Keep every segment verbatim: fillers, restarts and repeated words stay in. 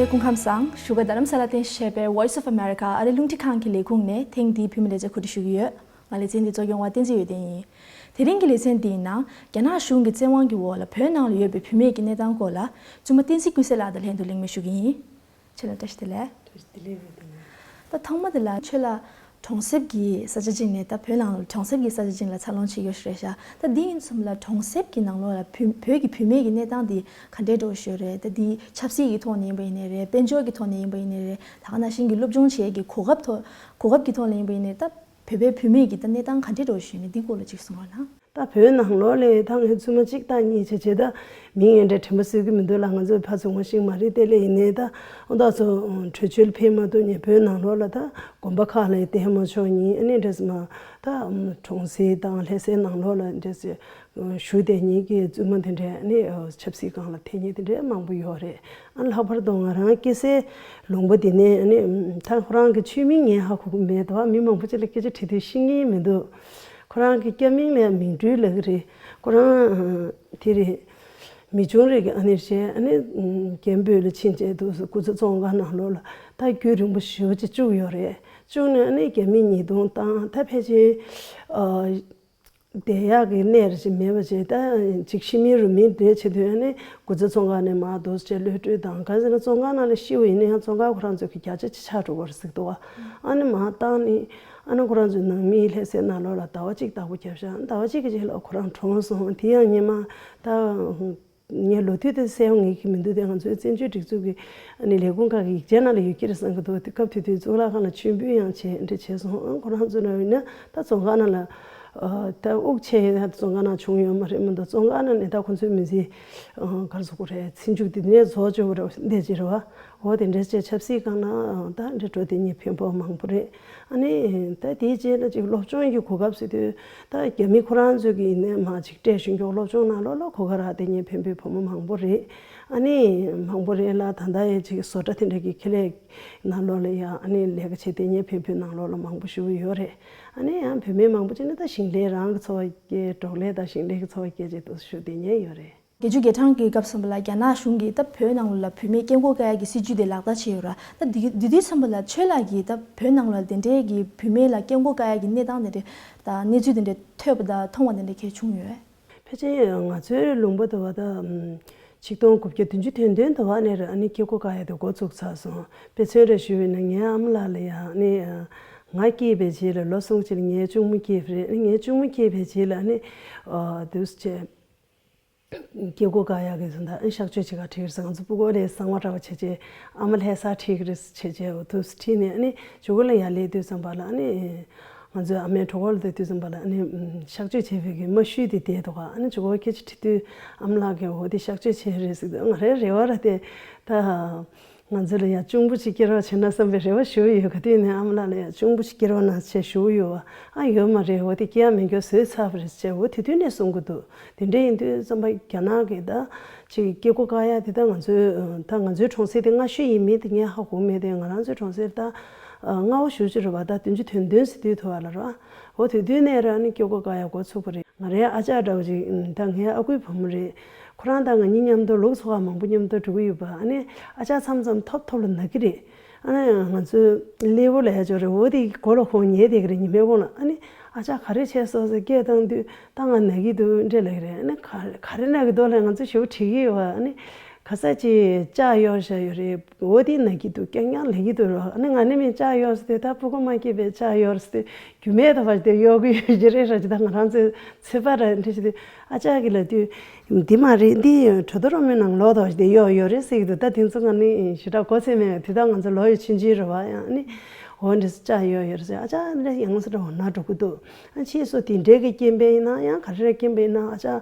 སྐུ་ཁམས་བཟང་། བཞུགས་སྒར་རྡ་རམ་ས་ལ་རྟེན་གཞི་བྱས་པའི་Voice of America ཨ་རིའི་རླུང་འཕྲིན་ཁང་གི་ལས་ཁུངས་ནས་ཐེངས་འདིའི་བོད་མི་ལས་བྱེད་གོ་སྒྲིག་ཞུ་གི་ཡོད། ང་ལེ་ཚན་འདི་གཙོ་སྐྱོང་བ་བསྟན་འཛིན་འོད་ལྡན་ཡིན། དེ་རིང་གི་ལེ་ཚན་འདིའི་ནང་རྒྱ་ནག་གཞུང་གི་བཙན་དབང་གི་འོག་ལ་བོད་ནང་ལ་ཡོད་པའི་བུད་མེད་ཀྱི་གནས་སྟངས་སྐོར་ལ་བཙུན་མ་བསྟན་འཛིན་ཀུན་གསལ་ལགས་དང་ལྷན་དུ་གླེང་མོལ་ཞུ་གི་ཡིན། ཁྱེད་ལ་བཀྲ་ཤིས་བདེ་ལེགས། བཀྲ་ཤིས་བདེ་ལེགས་རེད་དེ། ད་ཐོག་མ་དེ་ལ་ཁྱོད་ལ་གྲོང་གསེབ་ཀྱི་ས་ཆ་ཅིག་ནས་ད་བོད་ནང་ལ་གྲོང་གསེབ་ཀྱི་ས་ཆ་ཅིག་ལ་འཚར་ལོངས་བྱེད་ཡོད་ཞུ་རེད་ཤག་ད་འདི་ཡིན་ཙམ་ལ་གྲོང་གསེབ་ཀྱི་ནང་ལོགས་ལ་བུ་བོད་ཀྱི་བུད་མེད་ཀྱི་གནས་སྟངས་འདི་ག་འདྲའི་འགྲོ་ཞུ་རེད། ད་འདི་ཆབ་སྲིད་ཀྱི་ཐོག་ནས་ཡིན་པ་ཡིན་ནའི་རེད། དཔལ་འབྱོར་གྱི་ཐོག་ནས་ཡིན་པ་ཡིན་ནའི་རེད། ད་ག་ནང་བཞིན་གྱི་སློབ་སྦྱོང་བྱེད་ཡས་ཀྱི་གོ་སྐབས་ཐོག་གོ་སྐབས་ཀྱི་ཐོག་ལ་ཡིན་པ་ཡིན་ནའི་ད་བོད་པའི་བུད་མེད་ཀྱི་ད་གནས་སྟངས་ག་འདྲའི་འགྲོ་ཞུ་ནས་འདི་སྐོར་ལ་ཅིག་གསུང་རོགས་གནང་། ད་བོད་ནང་ལོགས་ལ་ད་ངས་བཙུན་མ་གཅིག་ད་གཉིས་བྱས་བྱས་ད་མིང་ངས་འདྲ་དྲན་པ་གསོས་ཀྱི་མི་འདུག་ལ། ང་ཚོ་ཕར་ཚུར་ངོ་ཤེས་མ་རེད། དེ་ལས་ཡིན་ནའི་ད་ཨོ་ད་ཚོ་བྲོས་བྱོལ་ཕེབས་མ་ཐུབ་ནས་བོད་ནང་ལོགས་ལ་ད་དགོན་པ་ཁག་ལ་བསྡད་མ་ཆོག་མཁན་ཨ་ནི་འདྲ་ཟེར་མ་ད་གྲོང་གསེབ་དང་ལྷ་སའི་ནང་ལོགས་ལ་འདྲ་ཟེར་བཞུགས་བསྡད་མཁན་གྱི་བཙུན་མ་དེ་འདྲས་ཨ་ནི་ཆབ་སྲིད་སྒང་ལ་ཐེ་མཁན་དེ་འདྲས་མང་པོ་ཡོད་རེད། ཨ་ནི་ལྷག་པར་དུ་ང་རང་སྐྱེ་སའི་ལུང་པ་འདི་ནས་ཨ་ནི་ད་ཁོ་རང་གི་ཆོས་མིང་ངས་ཧ་གོ་གི་མེད་དོ། མི་མང་པོ་ཅིག་ལ་སྐད་ཆ་དྲིས་དུས་ཤེས་ཀྱི་མི་འདུག་ཁོ་རང་གི་སྐྱ་མིང་ལ་མིང་སྤྲུལ་ལབ་ཀྱི་རེད། ཁོ་རང་དེ་རེད། མི་ཆུང་རེད་ཀྱི་ཨ་ནི་བྱས་ཨ་ནི་རྒན་པོ་ལ་ཕྱིན་བྱས་འདུག་སྐུ་ཚེ་ཙོང་ཁ་ནང་ལོགས་ལ་ད་རྒྱུན་རིང་པོ་ཞེ་པོ་ཅིག་བཅུག་ཡོད་རེད། བཅུག་ནས་ཨ་ནི་རྒྱ་མི་ཉེས་རྡུང་བཏང་ད་ཕལ་ཆེར་བསྡད་ཡག་གི་གནས་རེ་ཅིག་མེད་པ་བྱས་ད་ཅིག་ཤི་མིན་རུ་མིན་བསྡད་བྱེད་དུས་ཨ་ནི་སྐུ་ཚེ་ཙོང་ཁ་ནས་མར་འདུག་བྱས་གློད་བཀྲོལ་དང་ག་ཟེར་ན་ཙོང་ཁ་ནང་ལ་ཤི་བ་ཡིན་ན་ཡང་ཙོང་ཁ་ཁོ་རང་ཚོ་གི་བརྒྱ་ཆ་ཆ་ཆག་འགྲོ་བ་རེད་ཟེར་འདུག་བ། ཨ་ནི་མར་བཏང་ནི། ཨ་ནི་ཁོ་རང་ཚོའི་ནང་མིས་ལྷ་སའི་ནང་ལོགས་ལ་ཟླ་བ་གཅིག་ལྟ་སྐོར་བརྒྱབ་ཤག་ཟླ་བ་གཅིག་གི་རྗེས་ལ་ཁོ་རང་གྲོངས་སོང་། དེ་ཡང་ཉི་མ་ད་ངས་ལོ་དུས་དེ་གསལ་པོ་ངེས་ཀྱི་མི་འདུག་དེ་ང་ཚོའི་བཙན་བྱོལ་སྒྲིག་འཛུགས་ཀྱི་ཨ་ནི་ལས་ཁུངས་ཁག་གི་ཡིག་ཆའི་ནང་ལ་ཡོད་ཀྱི་རེད་བསམ་གྱི་འདུག་དེ་སྐབས་དེ་དུས་གཙུག་ལག་ཁང་ལ་མཆོད་འབུལ་ཡང་བྱས་འདྲ་བྱས་སོང་། ཨ་ཁོ་རང་ཚོ་ལ་ཡིན་ན་ད་ཙོང་ཁ་ནང་ལ་ད་དབུགས་ཆད་ཡོད་ན་ཙོང་ཁ་ནང་བྱུང་ཡོད་མ་རེད་མ་གཏོགས་ཙོང་ཁ་ནང་ནས་ད་ཁོ་ཚོའི་མི་ཚེ་ག་རེ་ཟེར་དགོས་རེད། ཚེ་མཇུག་དེ་ནས་རྫོགས་བཅུག་པ་རེད་འདྲ་བྱས་རེད་བ། འོ་དེ་འདྲ་བྱས་ཆབ་སྲིད་སྒང་ལ་ད་འདྲ་འགྲོ་དེ་ཉིད་ཕན་པོ་མང་པོ་རེད། ཨ་ནི་ད་དེའི་རྗེས་ལ་ཅིག་སློབ་སྦྱོང་གི་གོ་སྐབས་ཟེར་དུས་ད་རྒྱ་མི་ཁོ་རང་ཚོ་གི་ཡིན་ནའི་མ་ཅིག་སྤྲད་ཞུ་མགྱོགས་སློབ་སྦྱོང་ནང་ལོགས་ལ་གོ་སྐབས་རག་དེ་ཉིད་ཕན་པོའི་བུ་མོ་མང་པོ་རེད། ཨ་ནི་མང་པོ་རེད་ལ་ད་ལྟ་ཡང་ཅིག་བཟོ་གྲྭ་དེ་འདྲ་གི་ཁེ་ལས་ནང་ལོགས་ལ་ཡང་ཨ་ནི་ལས་ཀ་བྱེད་དེ་ཉིད་ཕན་པོའི་ནང་ལོགས་ལ་མང་པོ་ཞུ་གི་ཡོད་རེད། ཨ་ནི་ཡང་བུད་མེད་མང་པོ་ཅིག་ནི་ད་ཞིང་ལས་རང་གི་འཚོ་བ་སྐྱེལ་འབྲོག་ལས་དང་ཞིང་ལས་ཀྱི་འཚོ་བ་སྐྱེལ་ཅིག་ཏུ་ཞུ་དེ་ཉིད་ཡོད་རེད། བརྒྱད་ཅུ་གྱ་གྲངས་ཀྱི་སྐབས་སུ་ལ་རྒྱ་ནག་གཞུང་གིས་ད་བོད་ནང་ལ་བུད་མེད་སྐྱབས་མགོན་བཀག་ཡག་གི་སྲིད་ཇུས་དེ་ལག་བསྟར་བྱས་ཡོད་ར། ད་འདི་འདི་དུས་ཙམ་པ་ལ་ཆོས་ལགས་ཀྱིས་ད་བོད་ནང་ལ་དེ་འདྲའི་གི་བུད་མེད་ལ་སྐྱབས་མགོན་བཀག་ཡག་གི་གནས་སྟངས་དེ་འདྲའི་ད་གནས་ཚུལ་དེ་འདྲའི་ཐོས་པ་དང་མཐོང་བ་དེ་འདྲའི་གལ་བྱུང་ཡོད། ཕལ་ཆེར་ང་ཚོའི་ལུང་པ་དུ་བ་ད་ཆིག་སྟོང་དགུ་བརྒྱ་བདུན་ཅུ་དོན་བདུན་དུ་བ་ནས་ར་ཨ་ནི་སྐྱབས་མགོན་བཀག་ཡག་དེ་འགོ་ཚུགས་ཚར་སོང་། དཔེ་མཚོན་རེ་ཞུས་པ་ཡིན་ན་ངའི་ཨ་མ་ལགས་ལ་ཡ་ཨ་ནི་ང་སྐྱེས་པའི་རྗེས་ལ་ལོ་གསུམ་ཅིག་ལ་ངའི་གཅུང་མོ་སྐྱེས་པ་རེད། ཨ་ནི་ངའི་གཅུང་མོ་སྐྱེས་པའི་རྗེས་ལ་ཨ་ནི་དུས་ཚོད། སྐྱབས་མགོན་བཀག་ཡག་གི་བཟོ་ལྟ་ཨ་གཤག་བཅོས་བྱེད་ག་ཁྲིད་ཟེར་ང་ཚོ་སྤུ་གུ་ལས་གསང་བ་འདྲ་བ་བྱས་རྗེས་ཨ་མ་ལྷ་སར་ཁྲིད་གི་རེད་བྱས་རྗེས་འོ་དུས་ཁྲིད་ནས་ཨ་ནི་ཇོ་གོ་ལ་ཡར་སླེབས་དུས་ཙམ་པ་ལ་ཨ་ནི་ང་ཚོའི་ཨ་མའི་གྲོད་ཁོག་ལ་སླེབས་དུས་ཙམ་པ་ལ་ཨ་ནི་གཤག་བཅོས་བྱས་པའི་གི་རྨ་ཤུལ་དེ་བསྡད་འདུག་ཨ་ནི་ཇོ་གོ་སྐད་ཆ་དྲིས་དུས་ཨ་མ་ལགས་ཀྱིས་འོ་དེ་གཤག་བཅོས་བྱས་རེད་ཟེར་དུས་ང་རའི་རེ་བ་ར་དེ་ད། ང་ཚོ་ལ་ཡང་གཅུང་པོ་ཅིག་སྐྱེ་རོགས་བྱས་ན་བསམ་པའི་རེ་བ་ཞུ་གི་ཡོད། ག་དུས་ནས་ཨ་མ་ལགས་ལ་ཡང་གཅུང་པོ་ཅིག་སྐྱེ་རོགས་གནང་ཞེས་ཞུ་གི་ཡོད་པ། ཨ་ཡོད་མ་རེད། འོ་དེ་སྐྱེ་ཡག་མེད་མཁན་བཟོས་ཚར་བ་རེད་ཅེས་འོ་དེ་དུས་ནས་གསུང་གི་འདུག་དེ་འདྲ་ཡིན་དུས་ཙམ་པ་རྒྱ་ནག་གིས་ད་ཅིག་སྐྱེ་སྒོ་བཀག་ཡག་དེ་ད་ང་ཚོའི་ད་ང་ཚོའི་གྲོང་གསེབ་དེ་སྔ་ཤོས་ཡིན་མིན་དེ་ངས་ཧ་གོ་མེད་དེ། ང་རང་ཚོའི་གྲོང་གསེབ་ད་སྔ་བོ་ཞེ་ཅིག་རེད་པ། ད་བདུན་ཅུ་དོན་བདུན་ཟེར་དུས་ཐུབ་པ་ལ་རེད་པ། འོ་དེ་དུས་ནས་རང་ནི་སྐྱེ་སྒོ་བཀག་ཡག་འགོ་ཚུགས་པ་རེད། ང་རའི་ཨ་ཅག་འདྲ་བོ་ཅིག་ད་ངའི་ཨ་ཁུའི་བུ་མོ་རེད། ཁོ་རང་དང་ང་གཉིས་མཉམ་དུ་ལུག་འཚོ་བ་མང་པོ་མཉམ་དུ་འགྲོ་གི་ཡོད་པ། ཨ་ནི་ཨ་ཅག་མཚམས་མཚམས་ཐོབ་ཐོབ་ལ་ན་གི་རེད། ཨ་ནི་ང་ཚོའི་སླེ་བོ་ལ་ཡ་ཅོ་རེད། འོ་དེ་མགོ་ལ་ཁོང་ཉལ་བསྡད་གི་རེད། ཉི་མའི་གུང་ལ་ཨ་ནི་ཨ་ཅག་ག་རེ་བྱས་སོང་ཟེར་སྐད་བཏང་དུས་ད་ང་ན་གི་འདུག་འདྲ་ལབ་གི་རེད། ཨ་ནི་ག་ག་རེ་ན་གི་འདུག་ལབ་ང་ཚོ་ཞེ་པོ་དྲིས་གི་ཡོད་པ། ཨ་ནི་ག་ས་ཅིག་ལྕགས་གཡོར་བཞག་ཡོད་རེད། འོ་དེ་ན་གི་འདུག་རྐྱང་རྐྱང་ལབ་གི་འདུག་རོ། ཨ་ནི་ང་ནི་མི་ལྕགས་གཡོར་ཟེར་དུས་ད་སྤུ་གུ་མ་སྐྱེས་པའི་ལྕགས་གཡོར་ཟེར་དུས། རྒྱུ་མེད་དུ་བར་དེ་གཡོག་གི་ཡོད་ཀྱི་རེད་ར་ཅི། ད་ང་རང་ཚོའི་ཚོད་དཔག་ར་འདྲ་ཞིག་དུས་ཨ་ཅག་གི་ལ་དུས་འདི་མ་རེད། འདི་གྲོ་དོ་རོ་མའི་ནང་ལོག་དོ་ཞིག་དེ་གཡོག་ཡོད་རེད་ཟེར་གི་འདུག་ད་དེ་ཚོ་ང་ནི་ཞེ་དྲག་གོ་ཚད་མེད། དེ་ད་ང་ཚོ་ལོ་ཡི་ཆུང་ཆུང་རེད་བ། ཡང་ནི་འོ་འདྲ་ཅག་ཡོད་ཡོད་རེད་ཟེར། ཨ་ཅག་འདྲ་ཡང་སེ་འདྲ་འོ་ན་འགྲོ་གི་འདུག་ཨ་ཕྱིས་སུ་དེ་འདྲའི་གི་རྐྱེན་པས་ཡིན་ན་ཡང་ག་རེ་ར་རྐྱེན་པས་ཡིན་ན་ཨ་ཅག་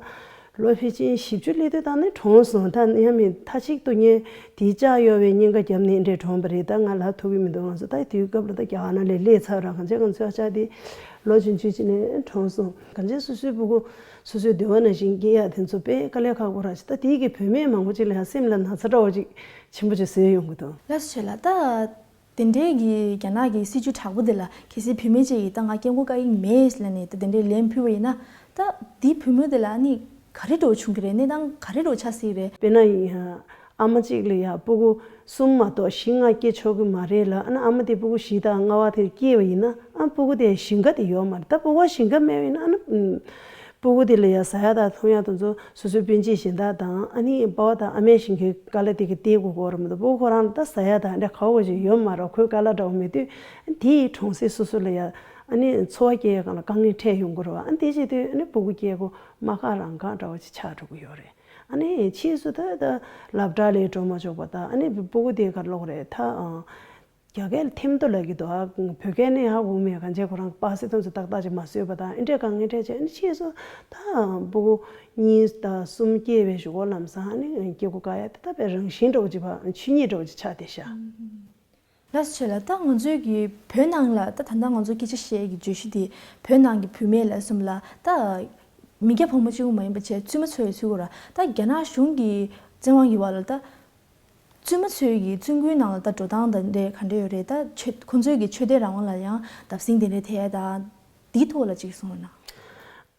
ལོ་ཕལ་ཆེར་བཞི་བཅུ་སླེབས་དུས་ད་ནི་གྲོངས་སོང་། ད་ནི་ཡང་མི་མཐའ་གཅིག་ཏུ་ངས་དེའི་ལྕགས་གཡོག་པའི་གཉེན་ཁ་བརྒྱབ་ནས་འདྲེ་གྲོངས་པ་རེད། ད་ང་ལབ་ཐུབ་ཀྱི་མི་འདུག་ང་ཚོ་ད་དུས་སྐབས་ལ་ད་རྒྱ་གར་ནང་ལ་སླེབས་ཚར་ར། གང་བྱས་ང་ཚོའི་ཨ་ཅག་དེ་ལོ་ཆུང་ཆུང་ཅིག་ནས་གྲོངས་སོང་། གང་བྱས་སོ་སོའི་སྤུ་གུ་སོ་སོའི་འདོད་པ་ནང་བཞིན་སྐྱེ་ཡག་དེ་ཚོ་དཔེ་དཀའ་ལས་ཁག་པོ་ར་ཞིག་ད་དེའི་གི་བུད་མེད་མང་པོ་ཅིག་ལ་ཡང་སེམས་ལ་ན་ཚ་འདྲ་བོ་ཅིག་ཆེན་པོ་ཅིག་བཟོས་ཡོང་གི་འདུག་ལགས་སོ་ཆེ་ལགས། ད། དེ་འདྲའི་གི་རྒྱ་ནག་གི་སྲིད་ཇུས་དྲག་པོ་དེ་ལ་གལ་སྲིད་བུད་མེད་ཅིག་གིས་ད་ང་སྐྱབས་མགོན་བཀའ་ཡིག་མེད་ལབ་ནས་ད་དེ་འདྲའི་ལན་ཕུལ་བ་ཡིན་ན། ད་དེའི་བུ་མོ་དེ་ལ་ཨ་ནི་ག་རེ་འདྲ་བོ་བྱུང་གི་རེད། གནས་སྟངས་ག་རེ་འདྲ་བོ་ཆགས་སྲིད་རེད། དཔེར་ན་ཡིན་ཡང་ ཨ་མ་གཅིག་ལ་ཡ་སྤུ་གུ་གསུམ་མ་གཏོགས་བཞི་ལྔ་སྐྱེ་ཆོག་གི་མ་རེད་ལ། ཨ་ནི་ཨ་མ་དེ་སྤུ་གུ་བཞི་དང་ལྔ་པ་དེ་སྐྱེས་པ་ཡིན་ན། ཨ་སྤུ་གུ་དེ་ཞིང་ཁ་དེ་ཡོད་མ་རེད། ད་སྤུ་གུ་ཞིང་ཁ་མེད་པ་ཡིན་ན། ཨ་ནི་སྤུ་གུ་དེ་ལ་ཡ་ཟ་ཡ་དང་འཐུང་ཡ་དེ་ཚོ་སོ་སོའི་སྤུན་མཆེད་གཞན་དག་དང་། ཨ་ནི་པ་ཕ་དང་ཨ་མའི་ཞིང་ཁའི་ཁ་ལག་དེ་གི་སྟེར་དགོས་ཀྱི་ཡོད་རེད་མ་གཏོགས། སྤུ་གུ་ཁོ་རང་ལ་ད་ཟ་ཡ་དང་འདྲ་ག་བ་ཞིག་ཡོད་མ་རེད། ཁོའི་ཁ་ལག་འདྲ་བོ་མེད་དུས། ཨ་ནི་དེ་ཡི་གྲོང་གསེབ་སོ་སོ་ལ་ཡ་ཨ་ནི་འཚོ་བ་སྐྱེལ་ཡ་སྒང་ལ་དཀའ་ངལ་འཕྲད་ཡོང་གི་རེད་བ། ཨ་ནི་དེ་བྱེད་དུས་ཨ་ནི་སྤུ་གུ་སྐྱེ་དགོས་མ་ཁག་རང་ཁག་འདྲ་བོ་ཅིག་ཆགས་འགྲོ་གི་ཡོད་རེད། ཨ་ནི་ཕྱིས་སུ་ད་ད་སློབ་གྲྭ་ལ་འགྲོ་མ་ཆོག་པ་དང་། ཨ་ནི་སྤུ་གུ་དེ་ག་ལོག་རེད་ད། ཨ། རྒྱ་སྐད་ལ་ཐེམ་ཐོ་ལབ་ཀྱི་འདུག། ཨ། བོད་སྐད་ནས་ཧ་གོ་མེད། གང་བྱས་ཁོ་རང་པ་སེ་ཐོན་ཚོ་ཏག་ཏག་ཅིག་མ་བཟོས་པ་དང་། ཨེ་འདྲས་དཀའ་ངལ་འཕྲད་བྱས། ཨ་ནི་ཕྱིས་སུ་ད་སྤུ་གུ་གཉིས་དང་གསུམ་སྐྱེས་པའི་གཞུག་གུ་ལམ་སང་ཨ་ནི་སྐྱེ་སྒོ་བཀག་ཡ་དེ་ད་དཔེ་རང་བཞིན་འདྲ་བོ་ཅིག་བ། ཆོས་ཉིད་འདྲ་བོ་ཅིག་ཆགས་བསྡད་ཤག། ལགས་སོ། ལ་ད་ང་ཚོའི་གི་བོད་ནང་ལ་ད་ད་ལྟ་ང་ཚོ་སྐད་ཆ་བཤད་ཀྱི་བརྗོད་གཞི་དེ་བོད་ནང་གི་བུད་མེད་ལ་གསུམ་ལ་ད་མི་སྐྱ་ཕོ་མོ་གཅིག་པུ་མ་ཡིན་པ་བྱས་བཙུན་མ་འཚོལ་ཡ་ཚུལ་གོ་ར། ད་རྒྱ་ནག་གཞུང་གི་བཙན་དབང་གི་བར་ལ་ད་བཙུན་མ་ཚོའི་གི་བཙུན་དགོན་ནང་ལ་ད་འགྲོ་སྟངས་དང་འདྲ་ག་འདྲ་ཡོད་རེད། ད་ཆོས་ཁོང་ཚོའི་གི་ཆོས་དད་རང་དབང་ལ་ཡང་བརྡབ་གསིག་དེ་འདྲ་ཐེབས་ཡ་ད་འདིའི་ཐོག་ལ་ཅིག་གསུངས་ན།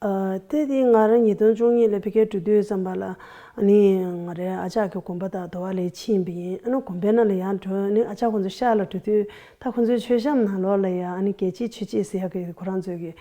ཨ། དེ་དེ་ང་རང་ཉིས་སྟོང་བཅུ་གཉིས་ལ་ཕ་གིར་འགྲོ་དུས་ཙམ་པ་ལ། ཨ་ནི་ང་རའི་ཨ་ཅག་གི་དགོན་པ་དང་དོ་བ་ལ་ཕྱིན་པ་ཡིན། ཨ་ནི་དགོན་པའི་ནང་ལ་ཡང་འགྲོ། ཨ་ནི་ཨ་ཅག་ཁོང་ཚོའི་ཤག་ལ་འགྲོ་དུས། ད་ཁོང་ཚོའི་མཆོད་བཤམས་ནང་ལོགས་ལ་ཡང་ཨ་ནི་རྒྱལ་གཅེས་ཆོས་གཅེས་ཟེར་ཡག་གི་ཁོ་རང་ཚོའི་གི་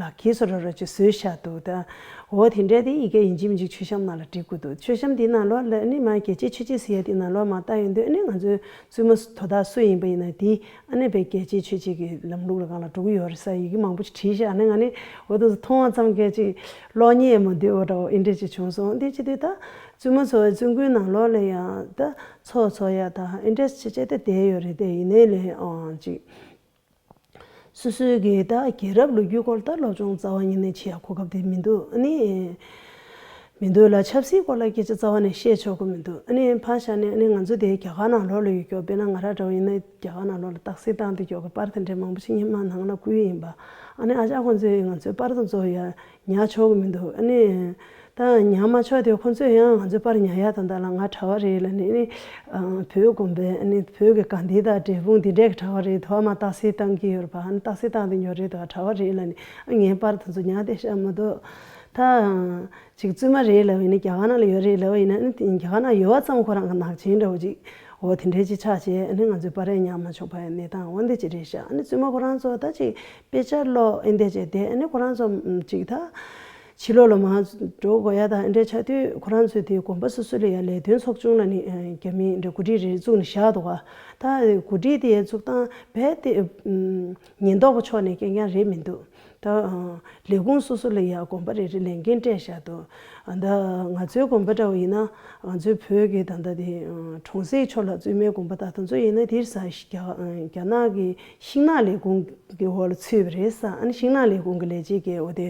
ལག་འཁྱེར་བཟོ་འདྲ་འདྲ་ཅིག་བཟོས་བཞག་འདུག། ད་འོ་དེ་འདྲས་དེ་ཡི་གེ་ཡིན་གཅིག་མིན་གཅིག་མཆོད་བཤམས་ནང་ལ་འབྲི་དགོས་འདུག། མཆོད་བཤམས་དེའི་ནང་ལོགས་ལ་ཨ་ནི་མ་རྒྱལ་གཅེས་ཆོས་གཅེས་ཟེར་ཡག་དེའི་ནང་ལོགས་མར་བལྟ་ཡོང་དུས། ཨ་ནི་ང་ཚོའི་བཙུན་མ་དོ་བདག་སུ་ཡིན་པ་ཡིན་ན་དེ། ཨ་ནི་དཔེ་རྒྱལ་གཅེས་ཆོས་གཅེས་ཀྱི་ལམ་ལུགས་ལ་སྒང་ལ་འགྲོ་གི་ཡོད་རེད་ཟེར་ཡི་གེ་མང་པོ་ཅིག་བྲིས་ཤག། ཨ་ནི་ང་ནི་འོ་དེ་ཚོ་མཐོང་བ་ཙམ་གྱིས་ཅིག་གློག་བརྙན་མ་འདུས་པ་འདྲ་བོ་ཨེ་འདྲས་ཅིག་བྱུང་སོང་། འདི་ཅི་དུས་ད་བཙུན་མ་ཚོ་བཙུན་དགོན་ནང་ལོགས་ལ་ཡང་ད་ཚོགས་འཚོགས་ཡ་ད་ཨེ་འདྲས་ཅིག་བྱས་ཏེ་བསྡད་ཡོད་རེད། དེ་ཡིན་ནའི་ལས་ཨང་ཅིག་སོ་སོའི་གི་ད་རྒྱལ་རབས་ལོ་རྒྱུས་སྐོར་ད་སློབ་སྦྱོང་རྩ་བ་ཉིད་ནས་བྱེད་ཡ་གོ་སྐབས་དེ་མི་འདུག། ཨ་ནི། མི་འདུག་ལ། ཆབ་སྲིད་སྐོར་ལ་སྐད་ཆ་རྩ་བ་ནས་བཤད་ཆོག་གི་མི་འདུག། ཨ་ནི་ཕར་བཞག་ནས་ཨ་ནི་ང་ཚོ་དེ་རྒྱ་གར་ནང་ལོགས་ལ་ཡོད་སྐྱོ། དཔེར་ན་ང་རང་འདྲ་བོ་ཡིན་ན་རྒྱ་གར་ནང་ལོགས་ལ་རྟགས་གསལ་བཏང་དུས་སྐྱོ་གི་པར་དེ་འདྲའི་མང་པོ་ཞིག་སྔོན་མ་ནང་ལ་བསྐུར་ཡིན་པ། ཨ་ནི་ཨ་ཅག་ཁོང་ཚོས་ང་ཚོའི་པར་དེ་ཚོ་ཡ་ཉར་ཆོག་གི་མི་འདུག། ཨ་ནི་ད་ཉར་མ་ཆོག་དུས་ཁོང་ཚོས་ཡང་ང་ཚོའི་པར་ཉར་ཡ་དང་། ད་ལ་ང་གྲྭ་བ་རེད་ལབ་ནས། ཨ་ནི་བོད་དགོན་པའི་ཨ་ནི་བོད་ཀྱི་དགའ་ལྡན་དང་འབྲས་སྤུངས་དེ་འདྲའི་གྲྭ་བ་རེད། དོ་བ་མ་རྟགས་གསལ་བཏང་གི་ཡོད་རེད་པ། ཨ་ནི་རྟགས་གསལ་བཏང་དུས་ཉོ་རེད། དོ་བ་གྲྭ་བ་རེད་ལབ་ནས། ཨ་ངའི་པར་དེ་ཚོ་ཉར་བསྡད་ཤག་མ་གཏོགས། ད་ཅིག་བཙུན་མ་རེད་ལབ་ཡིན་ན། རྒྱ་གར་ནང་ལ་ཡོད་རེད་ལབ་ཡིན་ན། ཨ་ནི་རྒྱ་གར་ནང་ཡོད་པ་ཙམ་ཁོ་རང་གི་ནག་ཅན་འདྲ་བོ་ཅིག་འོ་དེ་འདྲའི་ཅིག་ཆགས་བྱས། ཨ་ནི་ང་ཚོའི་པར་རིས་ཉར་མ་ཆོག་པའི་གནས་སྟངས་འོ་འདི་ཅིག་རེད་ཤག། ཨ་ནི་བཙུན་མ་ཁོ་རང་ཚོ་ད་ཅིག་དཔེ་ཆ་ཀློག་ཨེ་འདི་བྱས་ཏེ། ཨ་ནི་ཁོ་རང་ཚོ་ཅིག་ད་ཕྱི་ལོགས་ལ་མར་འགྲོ་དགོས་ཡ་དང་ཨེ་འདྲ་ཆགས་དུས། ཁོ་རང་ཚོའི་དེ་དགོན་པ་སོ་སོ་ལ་ཡ་ལས་དོན་ཚོགས་ཆུང་ལབ་ནས་རྒྱ་མིས་འདྲ་འགོ་ཁྲིད་རེ་བཙུགས་ནས་བཞག་འདུག་ག། ད་འགོ་ཁྲིད་དེ་བཙུགས་སྟངས་རྦད་དེ་ཉེན་རྟོག་པ་ཕྱོགས་ནས་རྐྱང་རྐྱང་རེད་མི་འདུག། ད་ལས་ཁུངས་སོ་སོ་ལ་ཡ་དགོན་པ་རེ་རེ་ལས་འགན་སྤྲད་བཞག་འདུག། ད་ང་ཚོའི་དགོན་པ་འདྲ་བོ་ཡིན་ན། ང་ཚོའི་བོད་ཀྱི་ད་ལྟ་དེ་གྲོང་གསེབ་ཕྱོགས་ལ་བཙུན་མའི་དགོན་པ་དང་དེ་ཚོ་ཡིན་ན། དེར་ས་རྒྱ་རྒྱ་ནག་གི་ཤིང་ནགས་ལས་ཁུངས་ཀྱི་འོག་ལ་ཚུད་པ་རེད་ས། ཨ་ནི་ཤིང་ནགས་ལས་ཁུངས་ཀྱི་ལས་བྱེད་ཀྱིས་འོ་དེ་